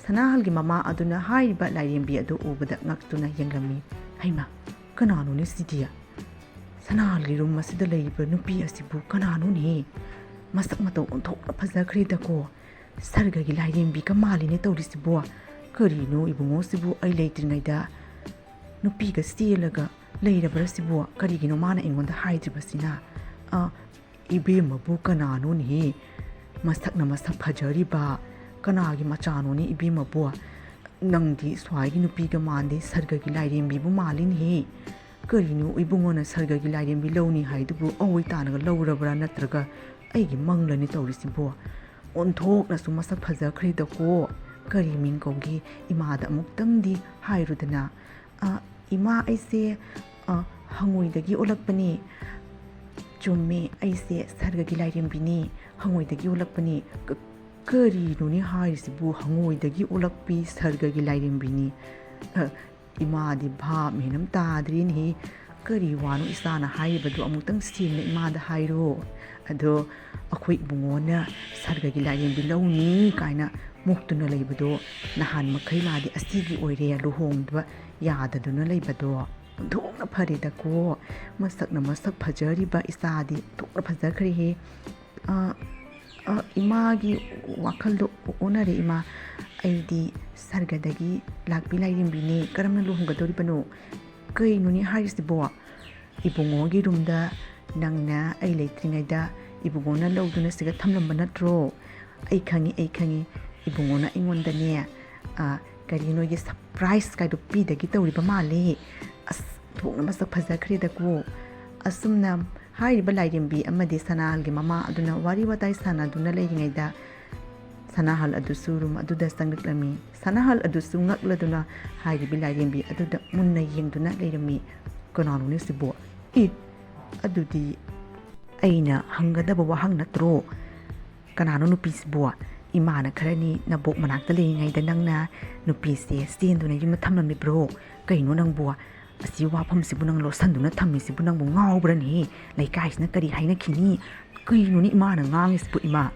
ꯁꯅꯥꯍꯜꯒꯤ ꯃꯃꯥ ꯑꯗꯨꯅ ꯍꯥꯏꯔꯤꯕ ꯂꯥꯏꯔꯦꯝꯕꯤ ꯑꯗꯨ ꯎꯕꯗ ꯉꯛꯇꯨꯅ ꯌꯦꯡꯂꯝꯃꯤ꯫ "ꯍꯩꯃꯥ, ꯀꯅꯥꯅꯣꯅꯦ ꯁꯤꯗꯤ? ꯁꯅꯥꯍꯜꯒꯤ ꯔꯨꯝ ꯑꯁꯤꯗ ꯂꯩꯔꯤꯕ ꯅꯨꯄꯤ ꯑꯁꯤꯕꯨ ꯀꯅꯥꯅꯣꯅꯦ? ꯃꯁꯛ ꯃꯇꯧ ꯑꯣꯟꯊꯣꯛꯅ ꯐꯖꯈ꯭ꯔꯦꯗꯀꯣ꯫ ꯁꯔꯒꯒꯤ ꯂꯥꯏꯔꯦꯝꯕꯤꯒ ꯃꯥꯜꯂꯤꯅꯦ ꯇꯧꯔꯤꯁꯤꯕꯣ꯫ ꯀꯔꯤꯅꯣ ꯏꯕꯨꯡꯉꯣꯁꯤꯕꯨ ꯑꯩ ꯂꯩꯇ꯭ꯔꯤꯉꯩꯗ ꯅꯨꯄꯤꯒ ꯆꯦꯜꯂꯒ ꯂꯩꯔꯕ꯭ꯔꯥ ꯁꯤꯕꯣ? ꯀꯔꯤꯒꯤꯅꯣ ꯃꯥꯅ ꯑꯩꯉꯣꯟꯗ ꯍꯥꯏꯗ꯭ꯔꯤꯕꯁꯤꯅ?" "ꯑ, ꯏꯕꯦꯝꯃꯕꯨ ꯀꯅꯥꯅꯣꯅꯦꯍꯦ? ꯃꯁꯛꯅ ꯃꯁꯛ ꯐꯖꯔꯤꯕ ꯀꯅꯥꯒꯤ ꯃꯆꯥꯅꯣꯅꯦ ꯏꯕꯦꯝꯃꯕꯨ? ꯅꯪꯗꯤ ꯁ꯭ꯋꯥꯏꯒꯤ ꯅꯨꯄꯤꯒ ꯃꯥꯟꯗꯦ, ꯁꯔꯒꯒꯤ ꯂꯥꯏꯔꯦꯝꯕꯤꯕꯨ ꯃꯥꯜꯂꯤꯅꯦꯍꯦ꯫ ꯀꯔꯤꯅꯣ ꯏꯕꯨꯡꯉꯣꯅ ꯁꯔꯒꯒꯤ ꯂꯥꯏꯔꯦꯝꯕꯤ ꯂꯧꯅꯤ ꯍꯥꯏꯗꯨꯕꯨ ꯑꯋꯣꯏ ꯇꯥꯅꯒ ꯂꯧꯔꯕ꯭ꯔꯥ, ꯅꯠꯇ꯭ꯔꯒ ꯑꯩꯒꯤ ꯃꯪꯂꯅꯤ ꯇꯧꯔꯤꯁꯤꯕꯣ? ꯑꯣꯟꯊꯣꯛꯅꯁꯨ ꯃꯁꯛ ꯐꯖꯈ꯭ꯔꯦꯗꯀꯣ꯫ ꯀꯔꯤ ꯃꯤꯡ ꯀꯧꯒꯦ? ꯏꯃꯥꯗ ꯑꯃꯨꯛꯇꯪꯗꯤ ꯍꯥꯏꯔꯨꯗꯅ꯫" "ꯑ, ꯏꯃꯥ, ꯑꯩꯁꯦ, ꯑ, ꯍꯪꯉꯣꯏꯗꯒꯤ ꯑꯣꯜꯂꯛꯄꯅꯦ꯫" "ꯆꯨꯝꯃꯦ, ꯑꯩꯁꯦ ꯁꯔꯒꯒꯤ ꯂꯥꯏꯔꯦꯝꯕꯤꯅꯤ, ꯍꯪꯉꯣꯏꯗꯒꯤ ꯑꯣꯜꯂꯛꯄꯅꯤ꯫" "ꯀ-, ꯀꯔꯤꯅꯣꯅꯦ ꯍꯥꯏꯔꯤꯁꯤꯕꯨ, ꯍꯪꯉꯣꯏꯗꯒꯤ ꯑꯣꯜꯂꯛꯄꯤ ꯁꯔꯒꯒꯤ ꯂꯥꯏꯔꯦꯝꯕꯤꯅꯤ?" ꯑ, ꯏꯃꯥꯗꯤ ꯚꯥꯞ ꯃꯦꯟ ꯑꯃ ꯇꯥꯗ꯭ꯔꯦꯅꯦꯍꯦ꯫ "ꯀꯔꯤ ꯋꯥꯅꯣ ꯏꯆꯥꯅ ꯍꯥꯏꯔꯤꯕꯗꯨ? ꯑꯃꯨꯛꯇꯪ ꯁꯦꯡꯅ ꯏꯃꯥꯗ ꯍꯥꯏꯔꯣ꯫ ꯑꯗꯣ ꯑꯩꯈꯣꯏ ꯏꯕꯨꯡꯉꯣꯅ ꯁꯔꯒꯒꯤ ꯂꯥꯏꯔꯦꯝꯕꯤ ꯂꯧꯅꯤ ꯀꯥꯏꯅ ꯃꯨꯛꯇꯨꯅ ꯂꯩꯕꯗꯣ ꯅꯍꯥꯟ ꯃꯈꯩ ꯃꯥꯗꯤ ꯑꯁꯤꯒꯤ ꯑꯣꯏꯔꯦ, ꯂꯨꯍꯣꯡꯕ ꯌꯥꯗꯗꯨꯅ ꯂꯩꯕꯗꯣ꯫ ꯑꯣꯟꯊꯣꯛꯅ ꯐꯔꯦꯗꯀꯣ, ꯃꯁꯛꯅ ꯃꯁꯛ ꯐꯖꯔꯤꯕ ꯏꯆꯥꯗꯤ ꯑꯣꯟꯊꯣꯛꯅ ꯐꯖꯈ꯭ꯔꯦꯍꯦ꯫ ꯑ, ꯑ, ꯏꯃꯥꯒꯤ ꯋꯥꯈꯜꯗꯣ ꯑꯣꯟꯅꯔꯦ ꯏꯃꯥ꯫ ꯑꯩꯗꯤ ꯁꯔꯒꯗꯒꯤ ꯂꯥꯛꯄꯤ ꯂꯥꯏꯔꯦꯝꯕꯤꯅꯦ꯫ ꯀꯔꯝꯅ ꯂꯨꯍꯣꯡꯒꯗꯧꯔꯤꯕꯅꯣ?" "ꯀꯩꯅꯣꯅꯦ ꯍꯥꯏꯔꯤꯁꯤꯕꯣ? ꯏꯕꯨꯡꯉꯣꯒꯤ ꯔꯨꯝꯗ ꯅꯪꯅ ꯑꯩ ꯂꯩꯇ꯭ꯔꯤꯉꯩꯗ ꯏꯕꯨꯡꯉꯣꯅ ꯂꯧꯗꯨꯅ ꯁꯤꯗ ꯊꯝꯂꯝꯕ ꯅꯠꯇ꯭ꯔꯣ?" "ꯑꯩ ꯈꯪꯉꯤ, ꯑꯩ ꯈꯪꯉꯤ꯫ ꯏꯕꯨꯡꯉꯣꯅ ꯑꯩꯉꯣꯟꯗꯅꯦ, ꯑ, ꯀꯔꯤ ꯅꯣꯏꯒꯤ ꯁꯔꯄ꯭ꯔꯥꯏꯖ ꯀꯥꯏꯗꯣ ꯄꯤꯗꯒꯤ ꯇꯧꯔꯤꯕ ꯃꯥꯜꯂꯦ꯫ ꯑꯁ, ꯊꯣꯛꯅ ꯃꯁꯛ ꯐꯖꯈ꯭ꯔꯦꯗꯀꯣ꯫" ꯑꯁꯨꯝꯅ ꯍꯥꯏꯔꯤꯕ ꯂꯥꯏꯔꯦꯝꯕꯤ ꯑꯃꯗꯤ ꯁꯅꯥꯍꯜꯒꯤ ꯃꯃꯥ ꯑꯗꯨꯅ ꯋꯥꯔꯤ ꯋꯥꯇꯥꯏ ꯁꯥꯟꯅꯗꯨꯅ ꯂꯩꯔꯤꯉꯩꯗ ꯁꯅꯥꯍꯜ ꯑꯗꯨꯁꯨ ꯔꯨꯝ ꯑꯗꯨꯗ ꯆꯪꯂꯛꯂꯝꯃꯤ꯫ ꯁꯅꯥꯍꯜ ꯑꯗꯨꯁꯨ ꯉꯛꯂꯗꯨꯅ ꯍꯥꯏꯔꯤꯕ ꯂꯥꯏꯔꯦꯝꯕꯤ ꯑꯗꯨꯗ ꯃꯨꯟꯅ ꯌꯦꯡꯗꯨꯅ ꯂꯩꯔꯝꯃꯤ꯫ "ꯀ-, "ꯀꯅꯥꯅꯣꯅꯦ ꯁꯤꯕꯣ? ꯑꯦ, ꯑꯗꯨꯗꯤ ꯑꯩꯅ ꯍꯪꯒꯗꯕ ꯋꯥꯍꯪ ꯅꯠꯇ꯭ꯔꯣ? ꯀꯅꯥꯅꯣ ꯅꯨꯄꯤꯁꯤꯕꯣ? ꯏꯃꯥꯅ ꯈꯔꯅꯤ ꯅꯕꯣꯛ ꯃꯅꯥꯛꯇ ꯂꯩꯔꯤꯉꯩꯗ ꯅꯪꯅ ꯅꯨꯄꯤꯁꯦ ꯆꯦꯟꯗꯨꯅ ꯌꯨꯝꯗ ꯊꯝꯂꯝꯂꯤꯕ꯭ꯔꯣ? ꯀꯩꯅꯣ ꯅꯪꯕꯨ? ꯑꯁꯤ ꯋꯥꯐꯝꯁꯤꯕꯨ ꯅꯪ ꯂꯣꯠꯁꯟꯗꯨꯅ ꯊꯝꯃꯤꯁꯤꯕꯨ ꯅꯪꯕꯨ ꯉꯥꯎꯕ꯭ꯔꯅꯦ? ꯂꯩꯀꯥꯏꯁꯤꯅ ꯀꯔꯤ ꯍꯥꯏꯅꯈꯤꯅꯤ?" "ꯀꯩꯅꯣꯅꯦ ꯏꯃꯥꯅ ꯉꯥꯡꯉꯤꯁꯤꯕꯨ ꯏꯃꯥ?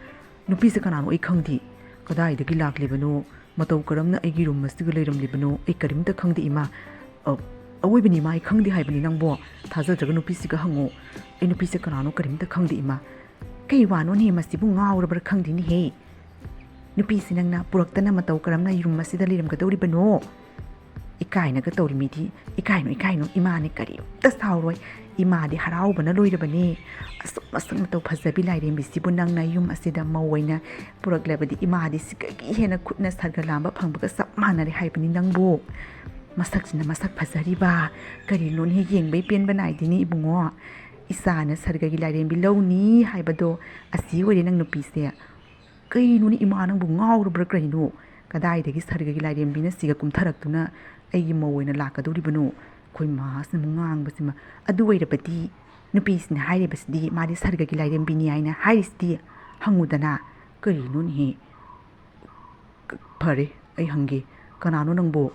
ꯅꯨꯄꯤꯁꯦ ꯀꯅꯥꯅꯣ ꯑꯩ ꯈꯪꯗꯦ꯫ ꯀꯗꯥꯏꯗꯒꯤ ꯂꯥꯛꯂꯤꯕꯅꯣ? ꯃꯇꯧ ꯀꯔꯝꯅ ꯑꯩꯒꯤ ꯔꯨꯝ ꯑꯁꯤꯒ ꯂꯩꯔꯝꯂꯤꯕꯅꯣ? ꯑꯩ ꯀꯔꯤꯝꯇ ꯈꯪꯗꯦ ꯏꯃꯥ꯫ ꯑ, ꯑꯋꯣꯏꯕꯅꯤ ꯏꯃꯥ, ꯑꯩ ꯈꯪꯗꯦ ꯍꯥꯏꯕꯅꯤ ꯅꯪꯕꯣ꯫ ꯊꯥꯖꯗ꯭ꯔꯒ ꯅꯨꯄꯤꯁꯤꯒ ꯍꯪꯉꯣ꯫ ꯑꯩ ꯅꯨꯄꯤꯁꯦ ꯀꯅꯥꯅꯣ ꯀꯔꯤꯝꯇ ꯈꯪꯗꯦ ꯏꯃꯥ꯫ ꯀꯩ ꯋꯥꯅꯣꯅꯦ ꯃꯁꯤꯕꯨ ꯉꯥꯎꯔꯕ꯭ꯔꯥ ꯈꯪꯗꯦꯅꯦꯍꯦ꯫ ꯅꯨꯄꯤꯁꯤ ꯅꯪꯅ ꯄꯨꯔꯛꯇꯅ ꯃꯇꯧ ꯀꯔꯝꯅ ꯌꯨꯝ ꯑꯁꯤꯗ ꯂꯩꯔꯝꯒꯗꯧꯔꯤꯕꯅꯣ?" ꯏꯀꯥꯏꯅꯒ ꯇꯧꯔꯤꯃꯤꯗꯤ, "ꯏꯀꯥꯏꯅꯨ, ꯏꯀꯥꯏꯅꯨ, ꯏꯃꯥꯅꯦ ꯀꯔꯤꯝꯇ ꯁꯥꯎꯔꯣꯏ꯫ ꯏꯃꯥꯗꯤ ꯍꯔꯥꯎꯕꯅ ꯂꯣꯏꯔꯕꯅꯦ꯫ ꯑꯁꯨꯛ ꯃꯁꯛ ꯃꯇꯧ ꯐꯖꯕꯤ ꯂꯥꯏꯔꯦꯝꯕꯤꯁꯤꯕꯨ ꯅꯪꯅ ꯌꯨꯝ ꯑꯁꯤꯗ ꯃꯧ ꯑꯣꯏꯅ ꯄꯨꯔꯛꯂꯕꯗꯤ ꯏꯃꯥꯗꯤ ꯁꯤꯗꯒꯤ ꯍꯦꯟꯅ ꯈꯨꯠꯅ ꯁꯔꯒ ꯂꯥꯝꯕ ꯐꯪꯕꯒ ꯆꯞ ꯃꯥꯟꯅꯔꯦ ꯍꯥꯏꯕꯅꯤ ꯅꯪꯕꯨ꯫ ꯃꯁꯛꯁꯤꯅ ꯃꯁꯛ ꯐꯖꯔꯤꯕ, ꯀꯔꯤꯅꯣꯅꯦ ꯌꯦꯡꯕꯩ ꯄꯦꯟꯕ ꯅꯥꯏꯗꯦꯅꯦ ꯏꯕꯨꯡꯉꯣ꯫ ꯏꯆꯥꯅ ꯁꯔꯒꯒꯤ ꯂꯥꯏꯔꯦꯝꯕꯤ ꯂꯧꯅꯤ ꯍꯥꯏꯕꯗꯣ ꯑꯁꯤ ꯑꯣꯏꯔꯦ ꯅꯪ ꯅꯨꯄꯤꯁꯦ꯫ ꯀꯩꯅꯣꯅꯦ ꯏꯃꯥ ꯅꯪꯕꯨ ꯉꯥꯎꯔꯕ꯭ꯔꯥ ꯀꯔꯤꯅꯣ? ꯀꯗꯥꯏꯗꯒꯤ ꯁꯔꯒꯒꯤ ꯂꯥꯏꯔꯦꯝꯕꯤꯅ ꯁꯤꯒ ꯀꯨꯝꯊꯔꯛꯇꯨꯅ ꯑꯩꯒꯤ ꯃꯧ ꯑꯣꯏꯅ ꯂꯥꯛꯀꯗꯧꯔꯤꯕꯅꯣ?" ꯑꯩꯈꯣꯏ ꯃꯥꯁꯤꯅ ꯑꯃꯨꯛ ꯉꯥꯡꯕꯁꯤꯃ꯫ ꯑꯗꯨ ꯑꯣꯏꯔꯕꯗꯤ ꯅꯨꯄꯤꯁꯤꯅ ꯍꯥꯏꯔꯤꯕꯁꯤꯗꯤ ꯃꯥꯗꯤ ꯁꯔꯒꯒꯤ ꯂꯥꯏꯔꯦꯝꯕꯤꯅꯤ ꯍꯥꯏꯅ ꯍꯥꯏꯔꯤꯁꯤꯗꯤ ꯍꯪꯉꯨꯗꯅ꯫ ꯀꯔꯤꯅꯣꯅꯦꯍꯦ? ꯐꯔꯦ, ꯑꯩ ꯍꯪꯒꯦ꯫ ꯀꯅꯥꯅꯣ ꯅꯪꯕꯨ?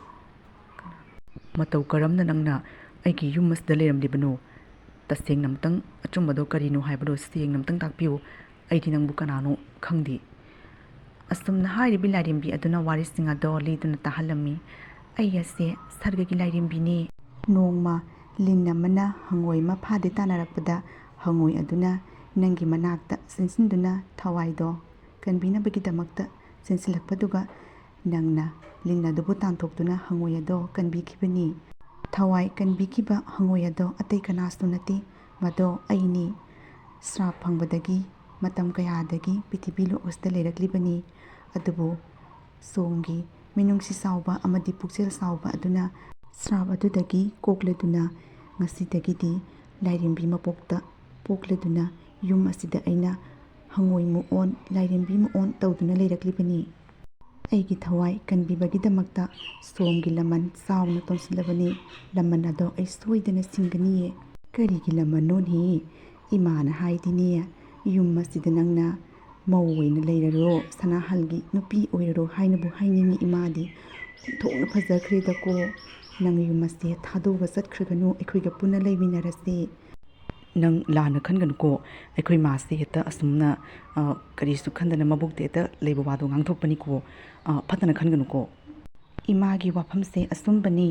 ꯃꯇꯧ ꯀꯔꯝꯅ ꯅꯪꯅ ꯑꯩꯒꯤ ꯌꯨꯝ ꯑꯁꯤꯗ ꯂꯩꯔꯝꯂꯤꯕꯅꯣ? ꯇꯁꯦꯡꯅ ꯑꯃꯨꯛꯇꯪ ꯑꯆꯨꯝꯕꯗꯣ ꯀꯔꯤꯅꯣ ꯍꯥꯏꯕꯗꯣ ꯁꯦꯡꯅ ꯑꯃꯨꯛꯇꯪ ꯇꯥꯛꯄꯤꯌꯨ꯫ ꯑꯩꯗꯤ ꯅꯪꯕꯨ ꯀꯅꯥꯅꯣ ꯈꯪꯗꯦ꯫ ꯑꯁꯨꯝꯅ ꯍꯥꯏꯔꯤꯕꯤ ꯂꯥꯏꯔꯦꯝꯕꯤ ꯑꯗꯨꯅ ꯋꯥꯔꯤꯁꯤꯡ ꯑꯗꯣ ꯂꯤꯗꯨꯅ ꯇꯥꯍꯜꯂꯝꯃꯤ꯫ "ꯑꯩ ꯑꯁꯦ ꯁꯔꯒꯒꯤ ꯂꯥꯏꯔꯦꯝꯕꯤꯅꯤ꯫ ꯅꯣꯡꯃ ꯂꯤꯟ ꯑꯃꯅ ꯍꯪꯉꯣꯏ ꯑꯃ ꯐꯥꯗꯦ ꯇꯥꯟꯅꯔꯛꯄꯗ ꯍꯪꯉꯣꯏ ꯑꯗꯨꯅ ꯅꯪꯒꯤ ꯃꯅꯥꯛꯇ ꯆꯦꯟꯁꯤꯟꯗꯨꯅ ꯊꯋꯥꯏꯗꯣ ꯀꯟꯕꯤꯅꯕꯒꯤꯗꯃꯛꯇ ꯆꯦꯟꯁꯤꯜꯂꯛꯄꯗꯨꯒ ꯅꯪꯅ ꯂꯤꯟ ꯑꯗꯨꯕꯨ ꯇꯥꯟꯊꯣꯛꯇꯨꯅ ꯍꯪꯉꯣꯏ ꯑꯗꯣ ꯀꯟꯕꯤꯈꯤꯕꯅꯤ꯫ ꯊꯋꯥꯏ ꯀꯟꯕꯤꯈꯤꯕ ꯍꯪꯉꯣꯏ ꯑꯗꯣ ꯑꯇꯩ ꯀꯅꯥꯁꯨ ꯅꯠꯇꯦ, ꯃꯗꯣ ꯑꯩꯅꯤ꯫ ꯁ꯭ꯔꯥꯞ ꯐꯪꯕꯗꯒꯤ ꯃꯇꯝ ꯀꯌꯥꯗꯒꯤ ꯄ꯭ꯔꯤꯊꯤꯕꯤ ꯂꯣꯛ ꯑꯁꯤꯗ ꯂꯩꯔꯛꯂꯤꯕꯅꯤ꯫ ꯑꯗꯨꯕꯨ ꯁꯣꯝꯒꯤ ꯃꯤꯅꯨꯡꯁꯤ ꯆꯥꯎꯕ ꯑꯃꯗꯤ ꯄꯨꯛꯆꯦꯜ ꯆꯥꯎꯕ ꯑꯗꯨꯅ ꯁ꯭ꯔꯥꯞ ꯑꯗꯨꯗꯒꯤ ꯀꯣꯛꯂꯗꯨꯅ ꯉꯁꯤꯗꯒꯤꯗꯤ ꯂꯥꯏꯔꯦꯝꯕꯤ ꯃꯄꯣꯛꯇ ꯄꯣꯛꯂꯗꯨꯅ ꯌꯨꯝ ꯑꯁꯤꯗ ꯑꯩꯅ ꯍꯪꯉꯣꯏ ꯃꯨꯛꯑꯣꯟ, ꯂꯥꯏꯔꯦꯝꯕꯤ ꯃꯨꯛꯑꯣꯟ ꯇꯧꯗꯨꯅ ꯂꯩꯔꯛꯂꯤꯕꯅꯤ꯫ ꯑꯩꯒꯤ ꯊꯋꯥꯏ ꯀꯟꯕꯤꯕꯒꯤꯗꯃꯛꯇ ꯁꯣꯝꯒꯤ ꯂꯃꯟ ꯆꯥꯎꯅ ꯇꯣꯟꯁꯤꯜꯂꯕꯅꯤ꯫ ꯂꯃꯟ ꯑꯗꯣ ꯑꯩ ꯁꯣꯏꯗꯅ ꯁꯤꯡꯒꯅꯤꯌꯦ꯫ ꯀꯔꯤꯒꯤ ꯂꯃꯟꯅꯣꯅꯦ? ꯏꯃꯥꯅ ꯍꯥꯏꯗꯤꯅꯦ, ꯌꯨꯝ ꯑꯁꯤꯗ ꯅꯪꯅ ꯃꯧ ꯑꯣꯏꯅ ꯂꯩꯔꯔꯣ, ꯁꯅꯥꯍꯜꯒꯤ ꯅꯨꯄꯤ ꯑꯣꯏꯔꯔꯣ ꯍꯥꯏꯅꯕꯨ ꯍꯥꯏꯅꯤꯡꯉꯤ ꯏꯃꯥꯗꯤ꯫ ꯑꯣꯟꯊꯣꯛꯅ ꯐꯖꯈ꯭ꯔꯦꯗꯀꯣ꯫ ꯅꯪ ꯌꯨꯝ ꯑꯁꯦ ꯊꯥꯗꯣꯛꯑꯒ ꯆꯠꯈ꯭ꯔꯒꯅꯨ, ꯑꯩꯈꯣꯏꯒ ꯄꯨꯟꯅ ꯂꯩꯃꯤꯟꯅꯔꯁꯦ꯫ ꯅꯪ ꯂꯥꯟꯅ ꯈꯟꯒꯅꯨꯀꯣ, ꯑꯩꯈꯣꯏ ꯃꯥꯁꯦ ꯍꯦꯛꯇ ꯑꯁꯨꯝꯅ, ꯑ, ꯀꯔꯤꯁꯨ ꯈꯟꯗꯅ ꯃꯕꯨꯛꯇ ꯍꯦꯛꯇ ꯂꯩꯕ ꯋꯥꯗꯣ ꯉꯥꯡꯊꯣꯛꯄꯅꯤꯀꯣ꯫ ꯑ, ꯐꯠꯇꯅ ꯈꯟꯒꯅꯨꯀꯣ꯫ ꯏꯃꯥꯒꯤ ꯋꯥꯐꯝꯁꯦ ꯑꯆꯨꯝꯕꯅꯤ꯫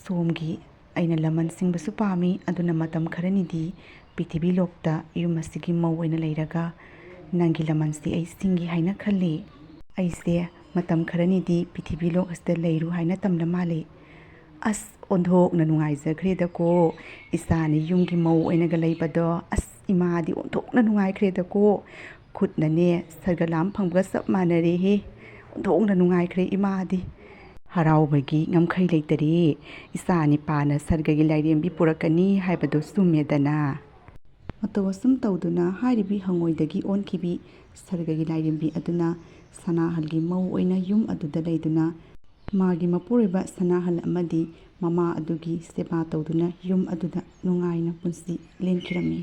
ꯁꯣꯝꯒꯤ ꯑꯩꯅ ꯂꯃꯟ ꯁꯤꯡꯕꯁꯨ ꯄꯥꯝꯃꯤ, ꯑꯗꯨꯅ ꯃꯇꯝ ꯈꯔꯅꯤꯗꯤ ꯄ꯭ꯔꯤꯊꯤꯕꯤ ꯂꯣꯛꯇ ꯌꯨꯝ ꯑꯁꯤꯒꯤ ꯃꯧ ꯑꯣꯏꯅ ꯂꯩꯔꯒ ꯅꯪꯒꯤ ꯂꯃꯟꯁꯤ ꯑꯩ ꯁꯤꯡꯒꯦ ꯍꯥꯏꯅ ꯈꯜꯂꯤ꯫ ꯑꯩꯁꯦ ꯃꯇꯝ ꯈꯔꯅꯤꯗꯤ ꯄ꯭ꯔꯤꯊꯤꯕꯤ ꯂꯣꯛ ꯑꯁꯤꯗ ꯂꯩꯔꯨ ꯍꯥꯏꯅ ꯇꯝꯂ ꯃꯥꯜꯂꯤ꯫ ꯑꯁ, ꯑꯣꯟꯊꯣꯛꯅ ꯅꯨꯡꯉꯥꯏꯖꯈ꯭ꯔꯦꯗꯀꯣ꯫ ꯏꯆꯥꯅꯤ ꯌꯨꯝꯒꯤ ꯃꯧ ꯑꯣꯏꯅꯒ ꯂꯩꯕꯗꯣ꯫ ꯑꯁ, ꯏꯃꯥꯗꯤ ꯑꯣꯟꯊꯣꯛꯅ ꯅꯨꯡꯉꯥꯏꯈ꯭ꯔꯦꯗꯀꯣ꯫ ꯈꯨꯠꯅꯅꯦ ꯁꯔꯒ ꯂꯥꯝ ꯐꯪꯕꯒ ꯆꯞ ꯃꯥꯟꯅꯔꯦꯍꯦ꯫ ꯑꯣꯟꯊꯣꯛꯅ ꯅꯨꯡꯉꯥꯏꯈ꯭ꯔꯦ ꯏꯃꯥꯗꯤ꯫ ꯍꯔꯥꯎꯕꯒꯤ ꯉꯝꯈꯩ ꯂꯩꯇꯔꯦ꯫ ꯏꯆꯥ ꯅꯤꯄꯥꯅ ꯁꯔꯒꯒꯤ ꯂꯥꯏꯔꯦꯝꯕꯤ ꯄꯨꯔꯛꯀꯅꯤ ꯍꯥꯏꯕꯗꯣ ꯆꯨꯝꯃꯦꯗꯅ꯫ ꯃꯇꯧ ꯑꯁꯨꯝ ꯇꯧꯗꯨꯅ ꯍꯥꯏꯔꯤꯕꯤ ꯍꯪꯉꯣꯏꯗꯒꯤ ꯑꯣꯟꯈꯤꯕꯤ ꯁꯔꯒꯒꯤ ꯂꯥꯏꯔꯦꯝꯕꯤ ꯑꯗꯨꯅ ꯁꯅꯥꯍꯜꯒꯤ ꯃꯧ ꯑꯣꯏꯅ ꯌꯨꯝ ꯑꯗꯨꯗ ꯂꯩꯗꯨꯅ ꯃꯥꯒꯤ ꯃꯄꯨꯔꯣꯏꯕ ꯁꯅꯥꯍꯜ ꯑꯃꯗꯤ ꯃꯃꯥ ꯑꯗꯨꯒꯤ ꯁꯦꯕꯥ ꯇꯧꯗꯨꯅ ꯌꯨꯝ ꯑꯗꯨꯗ ꯅꯨꯡꯉꯥꯏꯅ ꯄꯨꯟꯁꯤ ꯂꯦꯟꯈꯤꯔꯝꯃꯤ꯫